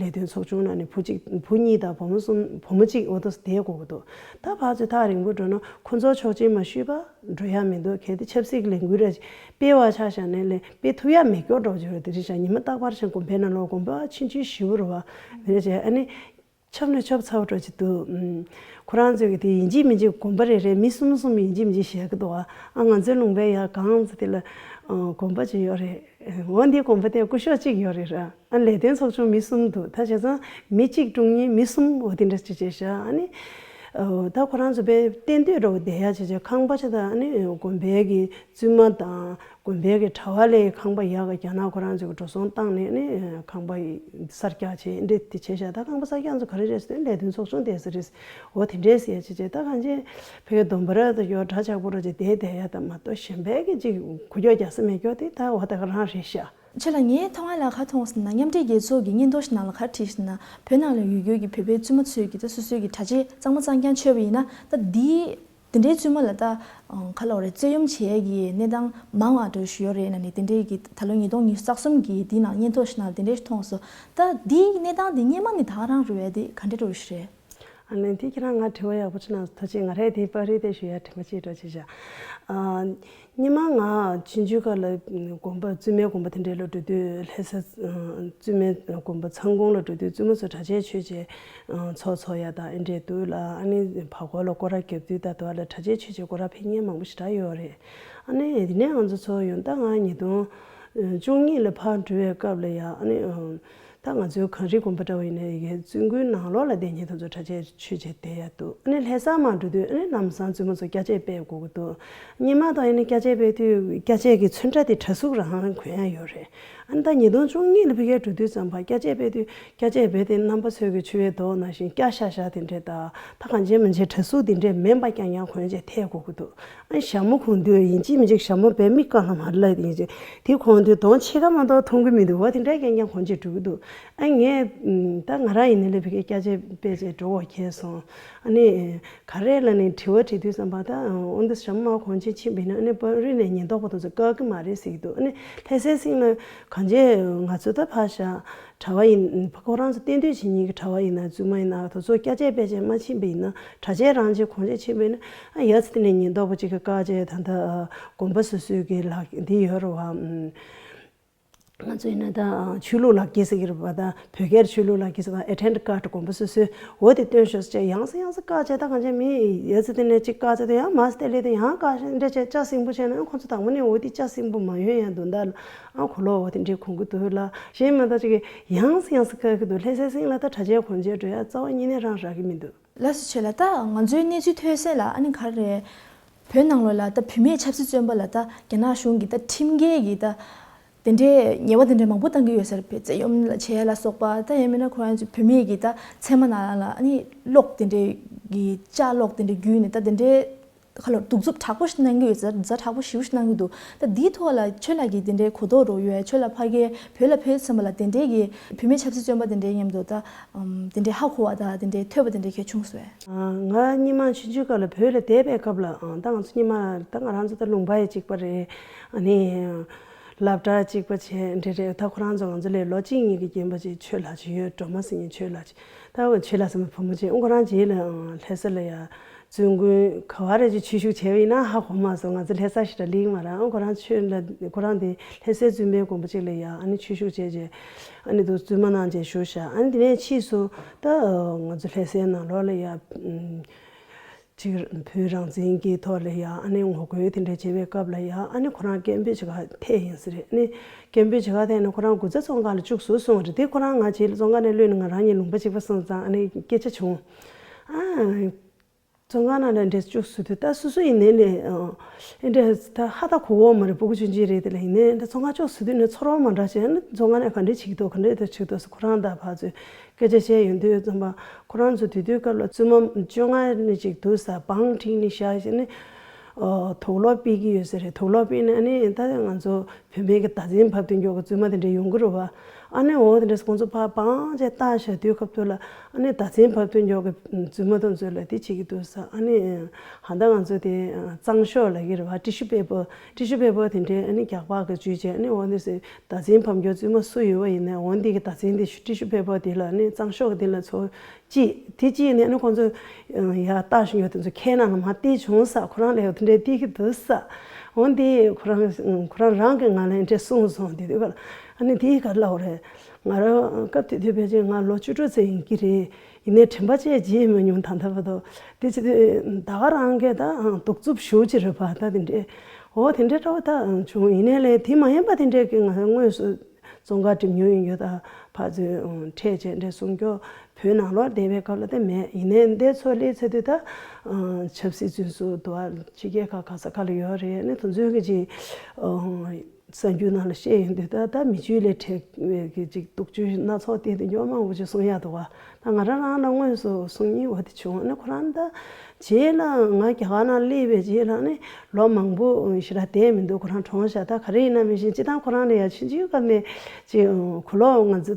ལས་དོན་ཚོགས་ཆུང་ནང་ནས་བུ་གཅིག་བུ་གཉིས་དང་བུ་མོ་གསུམ། བུ་མོ་གཅིག་འོ་དེ་བསྡད་དགོས་ཀྱི་འདུག། ད་ཕར་ཚུར་ཐག་རིང་པོ་འགྲོ་ན་ཁོ་ཚོ་ཆོག་མཆན་མ་ཞུས་པ་འགྲོ་ཡ་མི་འདུག། གལ་ཏེ་ཆབ་སྲིད་ཀྱི་ལས་འགུལ་ར་སྤེལ་བ་ཆ་བཞག་ནས་ལས་སྤེལ་ཐུབ་ཡ་མེད་སྐྱོ་འདྲ་བོ་ཅིག་རེད། དེ་རེད་ཤག། ཉི་མ་རྟག་པར་ཞིག་དགོན་པའི་ནང་ལོགས། དགོན་པ་ཆུང་ཆུང་ཞེ་པོ་རེད་བ། དེ་རེད་ཤག། ཨ་ནི་ཆབ་ནས་ཆབ་ཚ་བོ་འདྲ་ཅིག་འདུག། ཨུམ། ཁོ་རང་ཚོས་ཀྱི་དེ་ཡིན་གཅིག་མིན་གཅིག་དགོན་པ་རེ་རེ་མི་གསུམ་གསུམ་ཡིན་གཅིག་མིན་གཅིག་བཞག་གི་འདུག་བ། ཨ་ང་ཚོའི་ལུང་པའི་ཡ་གང་ཚོ་དེ་ལ་དགོན་པ་ཅིག་ཡོད་རེད། འོ་འདིའི་དགོན་པ་དེ་སྐུ་ཞབས་གཅིག་ཡོད་རེད་ར། ཨ་ལས་དོན་ཚོགས་ཆུང་མི་གསུམ་འདུག། ད་བྱས་ཙང་མི་གཅིག་དཀྲུག་མཁན་མི་གསུམ་འོ་དེ་འདྲ་ཅིག་བྱས་ཤག། ཨ་ནི་ད་ཁོ་རང་ཚོ་དཔེ་གཏན་སྡོད་འདྲ་བོ་བསྡད་ཡ་བྱས་བྱས། ཁང་པ་ཆ་དང་། ཨ་ནི་དགོན་པའི་གི་བཙུན་མ་དང་དགོན་པའི་གི་གྲྭ་བ་ལའི་ཁང་པ་ཡག་ག་རྒྱ་ནག་ཁོ་རང་ཚོས་གི་འགྲོ་སོང་བཏང་ནས། ཨ་ནི་ཁང་པ་གསར་རྒྱག་བྱས་འདྲ་དེ་བྱས་ཤག། ད་ཁང་པ་གསར་རྒྱག་ཚོ་ག་རེ་རེད་ཟེར་དུས་ལས་དོན་ཚོགས་ཆུང་བསྡད་ས་རེད། འོ་དེ་འདྲས་ཟེར་ཡ་བྱས་བྱས། ད་གང་ཅི་ཕ་གིའི་སྡོམ་པ་ར་ད་ཡོད་འདྲ་ཆགས་པོ་འདྲ་ཅིག་བསྡད་བསྡད་ཡ་ད་མ་གཏོགས། གཞན་པའི་གི་ཅིག་འགུལ་སྐྱོད་རྒྱག་ས་མེད་སྐྱོ་དེ་ད་འོ་ད་ག་རང་རེད་ཤག། ཁྱེད་ལ་ངའི་མཐོང་བ་ལ་ག་མཐོང་སོང་ན། མཉམ་འབྲེལ་རྒྱལ་ཚོགས་ཀྱི་སྙན་ཐོ་ཞིག་ནང་ལ་ག་རེ་བྲིས་ཤག་ན། བོད་ནང་ལ་ཡོད་རྒྱུ་གི་བོད་པའི་བཙུན་མ་ཚོས་ཀྱི་ད་སོ་སོའི་གི་གྲྭ་ཆས་གཙང་མ་གཙང་རྐྱང་མཆོད་པ་ཡིན་ན། ད་འདི་དེ་འདྲའི་བཙུན་མ་ལ་ད་ག་ལབ་རེད། བཙན་གཡེམ་བྱེད་ཡས་ཀྱི་གནས་སྟངས་མང་བ་འདྲ་ཞིག་ཡོད་རེད་ན་ནི། དེ་འདྲའི་གི་ད་ལོ་ཉིས་སྟོང་ཉི་ཤུ་རྩ་གསུམ་གི་འདི་ནང་སྙན་ཐོ་ཞིག་ནང་ལ་དེ་འདྲའི་ཞིག་མཐོང་སོང་། ད་འདིའི་གནས་སྟངས་འདི་སྔོན་མ་ནས་ད་ག་རང་རེད་པས། དེ་ག་འདྲ་འདྲ་ཞིག་རེད། ཨ་ནི་དེ་ཁྱེད་རང་ང་དྲི་བ་ཡག་པོ་ཅིག་གནང་སོང་། ཐུགས་རྗེ་ཆེ། ང་རས་དེ་པར་རིས་དེ་ཞུ་ཡ་དྲན་པ་ཅིག་འདྲ་ཅིག་བྱ། ཨ། སྔོན་མ་ང་ཆུང་ཆུང་སྐབས་ལ་དགོན་པ་བཙུན་མའི་དགོན་པ་དེ་འདྲའི་ལ་འགྲོ་དུས། ལྷ་ས་བཙུན་མའི་དགོན་པ་མཚན་གུང་ལ་འགྲོ་དུས། བཙུན་མ་ཚོ་གྲྭ་ཆས་མཆོད་བྱས་ཚོགས་འཚོགས་ཡ་དང་ཨེ་འདྲས་འདུག་ལ། ཨ་ནི་བར་སྐོར་ལ་སྐོར་ར་རྒྱབ་དུས་ད་དུང་ལ་གྲྭ་ཆས་མཆོད་བྱས་སྐོར་ར་ཕེབས་མཁན་མང་པོ་ཞེ་དྲག་ཡོད་རེད། ཨ་ནི་དེ་ནས་ང་ཚོ་ཚོ་ཡོང་ད་ང་ཉིས་སྟོང་བཅུ་གཉིས་ལ་ཕར་འགྲོ་བའི་སྐབས་ལ་ཡ། ཨ་ནི། ད་ང་ཚོའི་གངས་རིའི་དགོན་པ་འདྲ་བ་ཡིན་ན་ཡི་གེ་བཙུན་དགོན་ནང་ལོགས་ལ་བསྡད་མཁན་དེ་ཚོ་གྲྭ་ཆས་མཆོད་བྱས་བསྡད་ཡ་འདུག་ཨ་ནི་ལྷ་ས་མར་འགྲོ་དུས་ཨ་ནི་ལམ་སང་བཙུན་མ་ཚོ་སྐྱ་ཆས་སྤེལ་དགོས་ཀྱི་འདུག་ཉི་མ་དང་ཡིན་ན་སྐྱ་ཆས་སྤེལ་དུས་སྐྱ་ཆས་ཀྱི་ཚོན་ཁྲ་དེ་གྲྭ་གཟུགས་རང་གོན་ཡ་ཡོད་རེད། ཨ་ནི་ད་ཉིས་སྟོང་བཅུ་གཉིས་ལ་ཕ་གིར་འགྲོ་དུས་ཙམ་པ་སྐྱ་ཆས་སྤེལ་དུས་སྐྱ་ཆས་སྤེལ་ཏེ་རྣམ་པ་ཚོས་ཀྱི་མཆོད་པའི་མདོག་ནང་བཞིན་སྐྱ་ཤ་ཤ་དེ་འདྲས་དང་ད་གང་ཅི་མིན་ཅི་གྲྭ་གཟུགས་དེ་འདྲས་མིན་པ་རྐྱང་རྐྱང་གོན་བྱས་ཐད་དགོས་ཀྱི་འདུག་ཨ་ནི་ཞྭ་མོ་གོན་དུས་ཡིན་གཅིག་མིན་གཅིག་ཞྭ་མོ་བས་མིག་དཀར་ལ་མ་ལ་ཡིན་གཅིག་དེ་གོན་དུས་གདོང་ཕྱེད་ཀ་མ་གཏོགས་མཐོང་གི་མི་འདུག་བ། དེ་འདྲས་རྐྱང་རྐྱང་གོན་བྱས་འགྲོ་གི་འདུག་ཨ་ངས་ད་ང་རང་ཡིན་ན་ལས་ཕ་གིར་སྐྱ་ཆས་སྤེལ་བྱས་འགྲོ་བ་ཁྱེད་སོང་། ཨ་ནི། ག་རེ་ལབ་ནས་དྲི་བ་དྲིས་དུས་ཙམ་པ་ད་འོ་འདི་ཞྭ་མོ་མར་གོན་ཆེན་ཕྱིན་པ་ཡིན་ན་ཨ་ནི་པར་རིས་ནས་ཉེན་རྟོག་པ་དེ་ཚོ་བཀག་གི་མ་རེད་ཟེར་གྱི་འདུག་ཨ་ནི་ལྷ་སའི་སིང་ལ་གང་ཅི་ང་ཚོ་ད་ཕར་བཞག་གྲྭ་བ་ཡིན་ཁོ་རང་ཚོ་གཏན་སྡོད་བྱེད་མཁན་གྱི་གྲྭ་བ་ཡིན་ན་བཙུན་མ་ཡིན་ན་དེ་ཚོ་སྐྱ་ཆས་སྤེལ་བྱས་མ་ཕྱིན་པ་ཡིན་ན་གྲྭ་ཆས་རང་ཆས་གོན་ཆེན་ཕྱིན་པ་ཡིན་ན་ཨ་ཡ་ཚ་དེ་ནས་ཉེན་རྟོག་པ་གཅིག་གིས་བཀག་བྱས་ད་ལྟ་དགོན་པ་སོ་སོའི་གི་ལག་འདི་ཡོད་རེད་བ། ང་ཚོ་ཡིན་ན་ད་ཆོས་ལུགས་ལག་འཁྱེར་ཟེར་གྱི་རེད་པ། ད་བོད་སྐད་ཆོས་ལུགས་ལག་འཁྱེར་ཟེར་ན་ཨེ་ཌེན་ཊི་ཀཌ་དགོན་པ་སོ་སོའི་འོ་དེ་སྟོན་ཤོག་ཟེར་བྱས་ཡང་སེ་ཡང་སེ་བཀག་བྱས། ད་གང་ཅི་མི་ཡ་ཚ་དེ་ནས་གཅིག་བཀག་བྱས་ད་ཡང་མ་སེ་ལེ་དེ་ཡང་བཀག་འདྲ་བྱས་ལྕགས་སྲིན་པོ་བྱས་ན་ཁོང་ཚོ་དང་པོ་ནས་འོ་དེ་ལྕགས་སྲིན་པོ་མ་ཡོང་ཡ་འདུག་ད་ཨ་གོ་ལོ་འོ་དེ་འདྲས་གོན་གི་འདུག་ལ་གཞན་མ་ད་ཅིག་ཡང་སེ་ཡང་སེ་བཀག་གི་འདུག་ལྷ་སའི་སིང་ལ་ད་གྲྭ་ཆས་གོན་བྱས་འགྲོ་ཡ་རྩ་བ་ཉིད་ནས་རང་རག་གི་མི་འདུག་ལགས་སོ་ཆོས་ལགས། ད་ང་ཚོའི་གནས་ཚུལ་ཐོས་གསལ་ལ་ཨ་ནི་ག་རེ་རེད། བོད་ནང་ལོགས་ལ་ད་བུད་མེད་ཆབ་སྲིད་བཙོན་པ་ལ་ད་རྒྱ་ནག་གཞུང་གིས་ད་ཁྲིམས་འགལ་གྱི་ད་དེ་འདྲའི་ཉེས་པ་དེ་འདྲ་མང་པོ་བཏང་གི་ཡོད་ས་རེད། བཙན་གཡེམ་ལ་བྱས་ལ་སོགས་པ། ད་ཡང་མིན་ན་ཁོ་རང་ཚོའི་བུད་མེད་ཀྱི་ད་མཚན་མ་ནང་ལ་ཨ་ནི་གློག་དེ་འདྲའི་གི་ལྕགས་གློག་དེ་འདྲ་བརྒྱུས་ནས་ད་དེ་འདྲའི་ཁ་ལོ་གདུག་རྩུབ་དྲག་པོ་ཞིག་གནང་གི་ཡོད་ས་རེད། ཛ་དྲག་པོ་ཞེ་པོ་ཞིག་གནང་གི་འདུག་ད་འདིའི་ཐོག་ལ་ཆོས་ལགས་ཀྱིས་དེ་འདྲའི་གོ་རྟོགས་རོགས་ཡོད། ཆོས་ལགས་ཕ་གིར་བོད་ལ་ཕེབས་ཙམ་པ་ལ་དེ་འདྲའི་གི་བུད་མེད་ཆབ་སྲིད་བཙོན་པ་དེ་འདྲའི་མཉམ་དུ་ད་ཨམ་དེ་འདྲའི་ཧ་གོ་བ་དང་དེ་འདྲའི་ཐོས་པ་དེ་འདྲའི་གལ་བྱུང་སོང་ངས། ང་སྔོན་མ་ཆུང་ཆུང་སྐབས་ལ་བོད་ལ་བསྡད་པའི་སྐབས་ལ་ཨ་ད་ང་ཚོ་སྔོན་མ་ད་ང་རང་ཚོ་ད་ལུང་པ་ཡི་གཅིག་པ་རེད། ཨ་ནི་སློབ་གྲྭ་གཅིག་པ་བྱས་འདྲ་རེད། ད་ཁོ་རང་ཚོ་ང་ཚོ་ལས་ལོ་གཅིག་གཉིས་ཀྱི་རྒན་པ་ཅིག་ཆོས་ལགས་ཅིག་ཡོད། སྒྲོལ་མ་ཟེར་མཁན་ཆོས་ལགས་ཅིག་ད་ཆོས་ལགས་ཟེར་མཁན་བུ་མོ་ཅིག་ཨང་ཁོ་རང་རྗེས་ལ་ཨང་ལྷ་ས་ལ་ཡ་བཙུན་དགོན་ག་བ་རེ་ཅིག་ཆོས་ཞུགས་བྱས་པ་ཡིན་ན་ཧ་གོ་མ་སོང་། ང་ཚོ་ལྷ་ས་ཞེ་དྲག་སླེབས་མ་རེད། ཨང་ཁོ་རང་ཆོས་ལ་ཁོ་རང་དེ་ལྷ་སའི་བཙུན་པའི་དགོན་པ་ཅིག་ལ་ཡ་ཨ་ནི་ཆོས་ཞུགས་བྱས་རྗེས་ཨ་ནི་དུ་བཙུན་མ་གནང་རྗེས་བཞུགས་ཤག་ཨ་ནི་དེ་ནས་ཕྱིས་སུ་ད་ང་ཚོ་ལྷ་སའི་ནང་ལོགས་ལ་ཡ་ཨུམ་ཅིག་བོད་རང་བཙན་གྱི་ཐོག་ལ་ཡ་ཨ་ནི་ངོ་རྒོལ་དེ་འདྲ་བྱས་པའི་སྐབས་ལ་ཡ་ཨ་ནི་ཁོ་རང་སྐད་འབོད་བྱེད་ག་ཐད་ཡིན་ས་རེད། ཨ་ནི་སྐད་འབོད་བྱེད་ག་ཐད་ནས་ཁོ་རང་དགུ་ཚ་བཙོན་ཁང་ལ་བཅུག་ཟུག་སོང་བ་རེད། དེ་ཁོ་རང་ང་རྗེས་ལ་བཙོན་ཁང་ནས་གློད་ནས་ང་རང་གཉིས་ལུང་པ་གཅིག་པ་སོང་ཙང་ཨ་ནི་སྐད་ཆ་བྱུང་། ཨ། བཙོན་ཁང་ནང་ལ་འདྲེ་བཅུག་སུ་དུས་ད་སུ་སུ་ཡིན་ནའི་ལས་ཨེ་འདྲེ་ད་ཧ་ད་གོ་གོ་མ་རེད། སྤུ་གུ་ཆུང་ཆུང་རེད། དེ་ལ་ཡིན་ནའི་འདྲེ་བཙོན་ཁང་བཅུག་སུ་དུས་ནས་ཚོར་བ་མ་འདྲ་བྱས་ནས་བཙོན་ཁང་ནས་ག་འདྲས་བྱེད་ཀྱི་འདུག་ག་འདྲས་དེ་བྱེད་ཀྱི་འདུག་ཟེར་ཁོ་རང་དང་ཕར་ཚུར་སྐད་ཆ་བཤད་ཡོང་དུས་ཙམ་པ་ཁོ་རང་ཚོ་དེ་དུས་སྐབས་ལ་བཙུན་མ་བཅོ་ལྔ་ནས་ཅིག་འདུག་ས་བང་བསྒྲིགས་ནས་བཞག་བྱས་ནས་ཨོ་དུག་ལོག་སྤེལ་གྱི་ཡོད་ས་རེད། དུག་ལོག་སྤེལ་ནས་ཨ་ནི་ད་ང་ཚོ་བུད་མེད་ཀྱི་བརྡ་མཚོན་ཕབ་སྟོན་མགྱོགས་ཀྱི་བཙུན་མ་དེ་འདྲས་ཡོང་གི་རེད་བ། ཨ་ནི་འོ་དེ་འདྲས་ཁོང་ཚོ་ཕར་བང་བྱས་བཏང་བཞག་དུས་སྐབས་དུས་ལ་ཨ་ནི་བརྡ་མཚོན་ཕབ་སྟོན་མགྱོགས་ཀྱི་བཙུན་མ་དེ་ཚོ་ལ་དེ་བྱེད་ཀྱི་འདུག་ས། ཨ་ནི་ཧ་ད་ང་ཚོ་དེ་གཙང་ཤོག་ལབ་ཀྱི་རེད་བ། ཊི་ཤུ་པེ་པར་ཊི་ཤུ་པེ་པར་དེ་འདྲས་ཨ་ནི་རྒྱག་པ་གི་བརྗོད་བྱས་ཨ་ནི་འོ་དེ་ཚོ་བརྡ་མཚོན་ཕབ་མགྱོགས་བཙུན་མ་སུ་ཡོད་པ་ཡིན་ནའི་འོ་འདི་གི་བརྡ་མཚོན་དེ་ཊི་ཤུ་པེ་པར་དེ་ལ་ཨ་ནི་གཙང་ཤོག་གི་དེ་ལ་ཚོ། གཅིག་དེ་གཅིག་ནས་ནི་ཁོང་ཚོ་ཡར་ལྟ་བཞིན་ཡོད་དེ་ཚོ་ཁའི་ནང་ལ་མར་བལྟས་བྱུང་ས། ཁོ་རང་ལ་ཡོད་དེ་འདྲའི་བལྟས་ཀྱི་འདུག་ས། འོན་ཏེ་ཁོ་རང་ཁོ་རང་རང་གི་ངག་ལ་འདྲ་གསུངས་སོང་། དེ་དུས་ཀ་ལ་ཨ་ནི་དེ་ག་ལ་འོ་རེད། ང་རང་སྐབས་དེ་དུས་ཕལ་ཆེར་ང་ལོ་བཅུ་དྲུག་ཙམ་ཡིན་གྱི་རེད། ཡིན་ནའི་དྲན་པ་བཅས་བརྗེད་མ་མྱོང་། ད་ལྟ་བར་དུ་དེ་ཚེ་ད་ག་རང་གི་ད་གདུག་རྩུབ་ཞེ་པོ་ཅིག་རེད་པ། ད་དེ་འདྲའི་འོ་དེ་འདྲའི་འདྲ་བ་ད་བྱུང་། ཡིན་ནའི་ལས་དེ་མ་ཡིན་པ་དེ་འདྲའི་གི་ང་དངོས་སུ། བཙོན་ཁང་འགྲིམ་མྱོང་ཡིན་རྒྱུ་དང་ཕར་ཚུར་འཕྲད་བྱས་འདྲ་གསུང་རྒྱུ་བོད་ནང་ལོགས་བསྡད་པའི་སྐབས་ལ་དེ་མེད། ཡིན་ནའི་འདི་ཚོ་སླེབས་ཚར་དུས་ད་ཆབ་སྲིད་བཙོན་ཟུར་དུ་ཕྱི་རྒྱལ་ཁག་ག་ས་ག་ལ་ཡོད་རེད། ཨ་ནི་དེ་ཚོའི་གི་ཅིག་གསར་འགྱུར་ནང་ལ་བཤད་ཡོང་དུས་ད་ད་མི་རྒྱུད་ལས་འཕྲད་པའི་གི་ཅིག་སྡུག་སྦྱོང་སྣ་ཚོགས་བསྟན་ཏེ་སྐྱོ་མང་པོ་ཅིག་གསུང་ཡག་འདུག་བ། ད་ང་རང་རང་ལ་དངོས་སུ་གསུང་སྙིང་བ་དེ་བྱུང་། ཨ་ནི་ཁོ་རང་ད། རྗེས་ལ་ང་རྒྱ་གར་ནང་སླེབས་པའི་རྗེས་ལ་ནི་ལོ་མང་པོ་ཞེ་དྲག་བསྡད་མི་འདུག་ཁོ་རང་གྲོངས་ཤག་ད་ག་རེ་ཡིན་ན་མི་ཤེས། སྤྱིར་བཏང་ཁོ་རང་ལ་ཡང་ཆུང་ཆུང་སྐབས་ནས་ཅིག་གོ་ལོག་ང་ཚོ་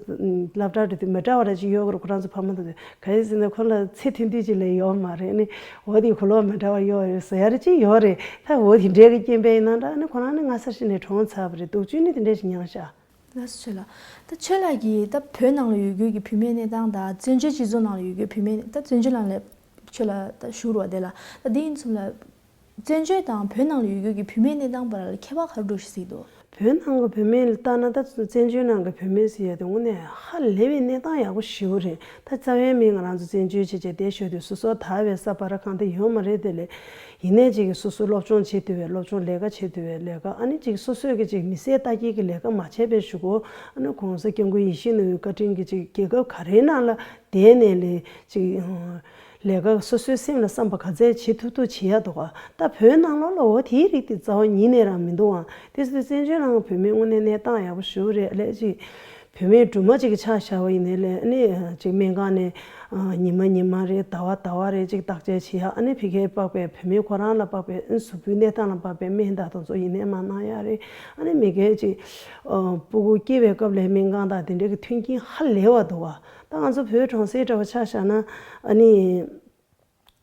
སློབ་གྲྭ་འགྲོ་དུས་མི་འདྲ་བ་ར་ཅིག་ཡོད་ཀྱི་རེད། ཁོ་རང་ཚོ་ཕ་མ་དང་ག་རེ་ཟེར་ན་ཁོ་ལ་ཚེ་མཐུན་དུས་ཅིག་ལས་ཡོད་མ་རེད། ནི་འོ་དེ་གོ་ལོག་མི་འདྲ་བ་ཡོད་ཡོད་ཟེར་ཡ་ར་ཅིག་ཡོད་རེད། ད་འོ་དེ་འདྲའི་གི་རྐྱེན་པས་ཡིན་ན་འདྲ། ནི་ཁོ་རང་ནི་སྔ་ས་ཞིག་ནས་གྲོངས་ཚར་བ་རེད། སྡུག་ཅུང་ནི་དེ་འདྲ་ཞིག་མྱངས་ཤག་ལགས་སོ་ལགས། ད་ཆོས་ལགས་ཀྱིས་ད་བོད་ནང་ལ་ཡོད་རྒྱུ་གི་བུད་མེད་གནས་སྟངས་དང་བཙན་བྱོལ་སྤྱི་ཚོགས་ནང་ལ་ཡོད་རྒྱུ་བུད་མེད་ད་བཙན་བྱོལ་ནང་ལ་ཆོས་ལགས་ད་བཞུགས་རོགས་དེ་ལ་ད་འདི་ཡིན་ཙམ་ལ་ བཙན་བྱོལ་དང་བོད་ནང་ལ་ཡོད་རྒྱུ་གི་བུད་མེད་གནས་སྟངས་བར་ལ་ཁྱད་པར་ག་རེ་འདུག་ཞེས་ཟེར་གྱི་འདུག། བོད་ནང་གི་བུད་མེད་ལ་ལྟ་ན། ད་བཙན་བྱོལ་ནང་གི་བུད་མེད་ཟེར་ཡ་དེ་དངོས་གནས་ཧ་ལས་པའི་གནས་སྟངས་ཡག་པོ་ཞེ་པོ་རེད། ད་རྩ་བའི་མི་ང་རང་ཚོ་བཙན་བྱོལ་བྱས་བྱས་བསྡད་ཞོར་དུས་སོ་སོ་དར་བའི་ས་བར་གང་དེ་ཡོད་མ་རེད་དེ་ལས། ཡིན་ནའི་ཅིག་སོ་སོ་སློབ་སྦྱོང་བྱེད་ཐུབ་པའི་སློབ་སྦྱོང་། ལས་ཀ་བྱེད་ཐུབ་པའི་ལས་ཀ། ཨ་ནི་ཅིག་སོ་སོས་ཀྱི་ཅིག་མི་སེར་ལྟ་སྐྱེལ་གྱི་ལས་ཀ་མ་བྱས་པའི་གཞུག་གུ། ཨ་ནི་༸གོང་ས་༸སྐྱབས་མགོན་ཡིད་བཞིན་ནོར་བུའི་བཀའ་དྲིན་གྱིས་ཅིག་རྒྱལ་ཁབ་ག་རེའི་ནང་ལ་བསྡད་ནས་ལས་ཅིག་ལས་ཀ་སོ་སོའི་སེམས་ལ་བསམ་པ་ག་ཚད་བྱེད་ཐུབ་ཐུབ་བྱེད་ཡ་འདུག་ག། ད་བོད་ནང་ལོགས་ལ་འོ་དེའི་རིགས་དེ་རྩ་བ་ཉིད་ནས་རང་མི་འདུག་ཨང་། དེ་སོ་བཙན་བྱོལ་ནང་བོད་མི་དངོས་གནས་གནས་སྟངས་ཡག་པོ་ཞེ་པོ་རེད། ལས་ཅིག་བུད་མེད་སྦྲུམ་མ་ཅིག་གི་ཆ་བཞག་པ་ཡིན་ནའི་ལས། ཨ་ནི་ཅིག་སྨན་ཁང་ནས་ཉི་མ་ཉི་མ་རེད། ཟླ་བ་ཟླ་བ་རེད། ཅིག་བརྟག་དཔྱད་བྱེད་ཡ། ཨ་ནི་ཕ་གིར་དཔག་པའི་བུད་མེད་ཁོ་རང་ལ་དཔག་པའི་ཨ་ནི་གཟུགས་པོའི་གནས་སྟངས་ལ་དཔག་པའི་སྨན་དང་དེ་ཚོ་ཡིན་ནའི་མ་གནང་ཡ་རེད། ཨ་ནི་མི་སྒེར་ཅིག་ཨ་སྤུ་གུ་སྐྱེ་བའི་སྐབས་ལ་སྨན་ཁང་དང་དེ་འདྲའི་གི་མཐུན་རྐྱེན་ཧ་ལས་པ་འདུག་ག། ད་ང་ཚོ་བོད་གྲོང་གསེབ་འདྲ་བོ་ཆ་བཞག་ན། ཨ་ནི་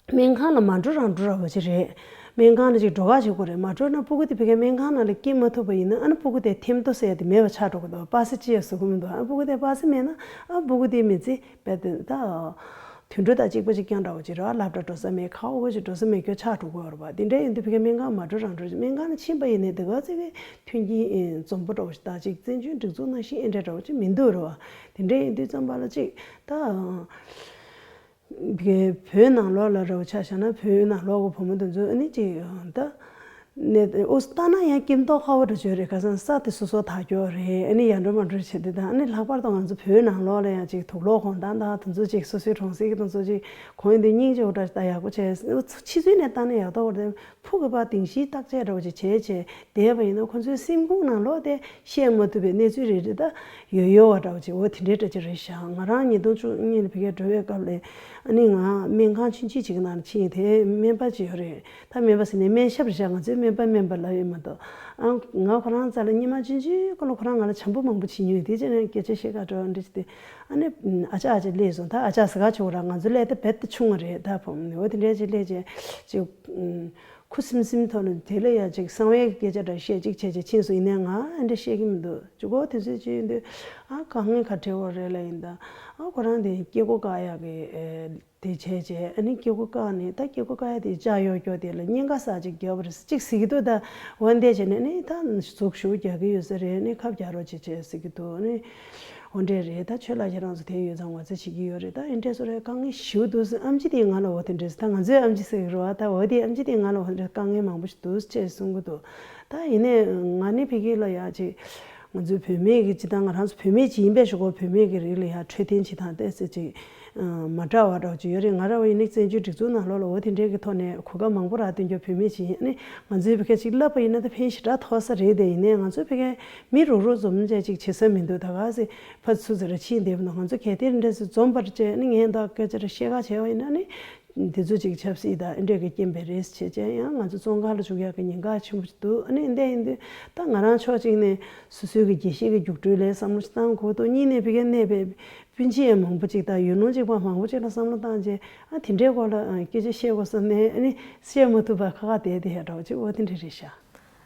སྨན་ཁང་ལ་མ་འགྲོ་རང་འགྲོ་འདྲ་བོ་ཅིག་རེད། སྨན་ཁང་ལ་ཅིག་འགྲོ་ག་བྱེད་དགོས་རེད། མ་འགྲོ་ན་སྤུ་གུ་དེ་ཕ་གིར་སྨན་ཁང་ནང་ལ་སྐྱེ་མ་ཐུབ་པ་ཡིན་ན། ཨ་ནི་སྤུ་གུ་དེ་ཐེམ་ཐོ་ཟེར་ཡ་དེ་མེད་པ་ཆགས་འགྲོ་གི་འདུག། ཨ་སྤུ་གུ་དེ་པ་སེ་མེད་ན། ཨ་སྤུ་གུ་དེ་མི་ཚེ་རྦད་དེ་ད་དུད་འགྲོ་དང་གཅིག་པ་གཅིག་རྐྱང་འདྲ་བོ་ཅིག་རེད་བ། སློབ་གྲྭ་འགྲོ་ས་མེད། ག་པར་ཅིག་འགྲོ་ས་མེད་སྐྱོ་ཆགས་འགྲོ་གི་ཡོད་རེད་བ། དེ་འདྲ་ཡིན་དུས་ཕ་གིར་སྨན་ཁང་མ་འགྲོ་རང་འགྲོ། སྨན་ཁང་ལ་ཕྱིན་པ་ཡིན་ནའི་དེ་ག་ཚོད་ཀྱི་མཐུན་རྐྱེན་འཛོམས་པོ་འདྲ་བོ་ཞིག་དང་ཅིག་བཙན་བྱོལ་སྒྲིག་འཛུགས་ནང་བཞིན་ཨེ་འདྲ་འདྲ་བོ་ཅིག་མི་འདུག་རེད་བ། དེ་འདྲ་ཡིན་དུས་ཙམ་པ་ལ་ཅིག་ད། བོད་ནང་ལོགས་ལ་རེད་བ་ཆ་བཞག་ན། བོད་ནང་ལོགས་ཀྱི་བུ་མོ་དེ་ཚོ་ཨ་ནི་ཅིག་ད་ནས་ཨོ་ལྟ་ན་ཡང་སྐྱིད་མདོག་ཁ་པོ་འདྲ་བྱོས་རེད། ཁ་སང་ས་དེ་སོ་སོ་དག་སྐྱོ་རེད། ཨ་ནི་ཡར་འགྲོ་མར་འགྲོ་བྱེད་དུས་དང་། ཨ་ནི་ལྷག་པར་དུ་ང་ཚོ་བོད་ནང་ལོགས་ལ་ཡང་ཅིག་དུག་ལོག་གོན་སྟངས་དང་དེ་ཚོ་ཅིག་སོ་སོའི་གྲོང་གསེབ་ཀྱི་དེ་ཚོ་ཅིག་གོན་ཡོང་དུས་སྙིང་རྗེ་པོ་འདྲ་ཞིག་ད་ཡག་པོ་བྱས། ཕྱི་ཚུལ་ནས་ལྟ་ན་ཡག་མདོག་པོ་རེད། ཕུགས་ཀྱི་བར་བདེན་བཞིའི་བརྟག་དཔྱད་འདྲ་བོ་ཅིག་བྱས་བྱས་བསྡད་པ་ཡིན་ན། ཁོ་ཚོའི་སེམས་ཁོང་ནང་ལོགས་དེ་བཤད་མ་ཐུབ་པའི་གནས་ཚུལ་རེ་རེ་ད་ཡོད་ཡོད་པ་འདྲ་བོ་ཅིག། འོ་དེ་འདྲའི་འདྲ་ཅིག་རེད་ཤག། ང་རང་ཉིས་སྟོང་བཅུ་གཉིས་ལ་ཕ་གིར་འགྲོ་བའི་སྐབས་ལ། ཨ་ནི་ང་སྨན་ཁང་ཆུང་ཆུང་ཅིག་ནང་ཕྱིན། དེ་སྨན་པ་ཅིག་ཡོད་རེད། ད་སྨན་པ་ཟེར་ནས་སྨན་ཞབས་རེད་ཤག། ང་ཚོས་སྨན་པ་སྨན་པ་ལབ་ཡོད་མ་གཏོགས། ཨ་ང་ཁོ་རང་རྩ་ལ་སྔོན་མ་ཆུང་ཆུང་སྐབས་ལ་ཁོ་རང་ང་ལ་བྱམས་པོ་མང་པོ་བྱེད་མྱོང་། དེ་རྗེས་ནས་སྐད་ཆ་བཤད་ག་འགྲོ་འདྲ་ཅིག་དུས། ཨ་ནི་ཨ་ཅག་ཨ་ཅག་སླེབས་སོང་། ད་ཨ་ཅག་ཟེར་ག་ཆོག་ར། ང་ཚོ་སླེབས་དུས་རྦད་དེ་ཆུང་བ་རེད། ད་བུ་མོ་ནི་འོ་དེ་འདྲ་ཅིག་སླེབས་བྱས་ཅིག་ཁུ་སིམ་སིམ་ཐོག་ནས། དེ་ལ་ཡ་ཅིག་གསང་བའི་སྐད་ཆ་འདྲ་བཤད་ཅིག་བྱས་བྱས་ཕྱིན་སོང་། ཡིན་ནའི་ང་ཨ་འདྲ་བཤད་ཀྱི་མི་འདུག། ཅིག་གོ་དེ་ཚོད་ཅིག་ཡིན་དུས། ཨ་དཀའ་ངལ་ག་འཕྲད་ཡོད་རེད་ལབ་ཡིན་ད། ཨ་ཁོ་རང་དེ་སྐྱེ་སྒོ་བཀག་ཡག་གི་ཨེ་དེ་བྱས་བྱས། ཨ་ནི་སྐྱེ་སྒོ་བཀག་ནས། ད་སྐྱེ་སྒོ་བཀག་ཡག་དེ་ལྕགས་ཡོག་ཡོག་དེ་ལ་གཉན་ཁ་ཟེར་ཅིག་བརྒྱབ་པ་རེད་ཟེར་ཅིག་ཟེར་གྱི་འདུག། ད་འོ་འདི་བྱས་ནས་ནི་ད་ཟུག་གཞུག་རྒྱག་གི་ཡོད་ས་རེད། ནི་ཁབ་རྒྱག་རོགས་བྱེད་བྱས་ཟེར་གྱི་འདུག། ནི་འོ་འདྲས་རེད། ད་ཁྱོད་ལ་ཁྱེད་རང་ཚོ་དེ་ཡོད་ཙང་ང་ཚོ་བྱེད་ཀྱི་ཡོད་རེད། ད་ཨེ་འདྲས་བཟོ་འདྲ་དཀའ་ངལ་ཞེ་པོ་འདུག་ཟེར། ཨེམ་ཆི་དེས་ང་ལ་འོ་དེ་འདྲས་ཟེར། ད་ང་ཚོའི་ཨེམ་ཆི་ཟེར་གྱི་རེད་བ། ད་འོ་དེ་ཨེམ་ཆི་དེས་ང་ལ་འོ་དེ་འདྲས་དཀའ་ངལ་མང་པོ་ཞིག་འདུག་ཅེས་གསུང་གི་འདུག། ད་ཡིན་ནའི་ང་ནི་ཕ་གི་ལ་ཡ་ཅིག་ང་ཚོའི་བུད་མེད་ཀྱི་སྤྱིར་བཏང་ང་རང་ཚོ་བུད་མེད་ཅིག་ཡིན་པའི་གཞུག་གུ་བུད་མེད་ཀྱི་རིགས་ལ་ཡ་འཕྲོད་བསྟེན་བྱེད་སྟངས་ཏོག་ཙམ་ཅིག་མ་འདྲ་བ་འདྲ་བོ་ཅིག་ཡོད་རེད། ང་རང་ཡིན་ནའི་བཙན་བྱོལ་སྒྲིག་འཛུགས་ནང་ལོགས་ལ་འོ་དེ་འདྲའི་གི་ཐོག་ནས་གོ་སྐབས་མང་པོ་རག་བསྡད་རྒྱུ། བུད་མེད་ཅིག་ཡིན་ནའི་ང་ཚོའི་ཕ་གི་ཅིག་བསླབ་པ་ཡིན་ན་ད་ཕན་ཞེ་དྲག་ཐོགས་ས་རེད། དེ་ཡིན་ནའི་ང་ཚོའི་ཕ་གི་མི་རུག་རུག་འཛོམས་བྱས་ཅིག་བྱེད་ས་མི་འདུག། ད་ག་ཟེ་ཕར་ཚུར་ཟེར་ར་ཕྱིན་བསྡད་པ་ན། ང་ཚོ་གལ་ཏེ་འདྲ་ཟེ་འཛོམས་པར་བྱས་ནི་ངས་ད་སྐད་ཆ་ར་བཤད་ག་བྱས་པ་ཡིན་ན་ནི། འདི་ཚོ་ཅིག་ཆབ་སྲིད་དང་ཨེ་འདྲས་ཀྱི་རྐྱེན་པས་རེད་བྱས་བྱས། ཡང་ང་ཚོ་བཙོན་ཁང་ལ་བཅུག་ཡག་གི་ཉེན་ཁ་ཆེན་པོ་ཞིག་འདུག། ཨ་ནི་འདི་ཡིན་དུས་ད་ང་རང་ཕྱོགས་གཅིག་ནས་སོ་སོའི་གི་དགེ་བཤེས་ཀྱི་རྒྱུགས་སྤྲོད་ལ་བསམ་བློ་ཞིག་བཏང་དགོས་འདུག། གཉིས་ནས་ཕ་གིར་གནས་པའི་སྤུན་མཆེད་མང་པོ་ཅིག་དང་ཡུལ་ལུང་གཅིག་པ་མང་པོ་ཅིག་ལ་བསམ་བློ་བཏང་བྱས། ཨ་དེ་འདྲའི་སྐོར་ལ་ཨ་སྐད་ཆ་བཤད་དགོས་བསམ་ནས། ཨ་ནི་བཤད་མ་ཐུབ་པར་ཁ་ཁ་བསྡད་བསྡད་ཡག་འདྲ་བོ་ཅིག་འོ་དེ་འདྲ་རེད་ཤག།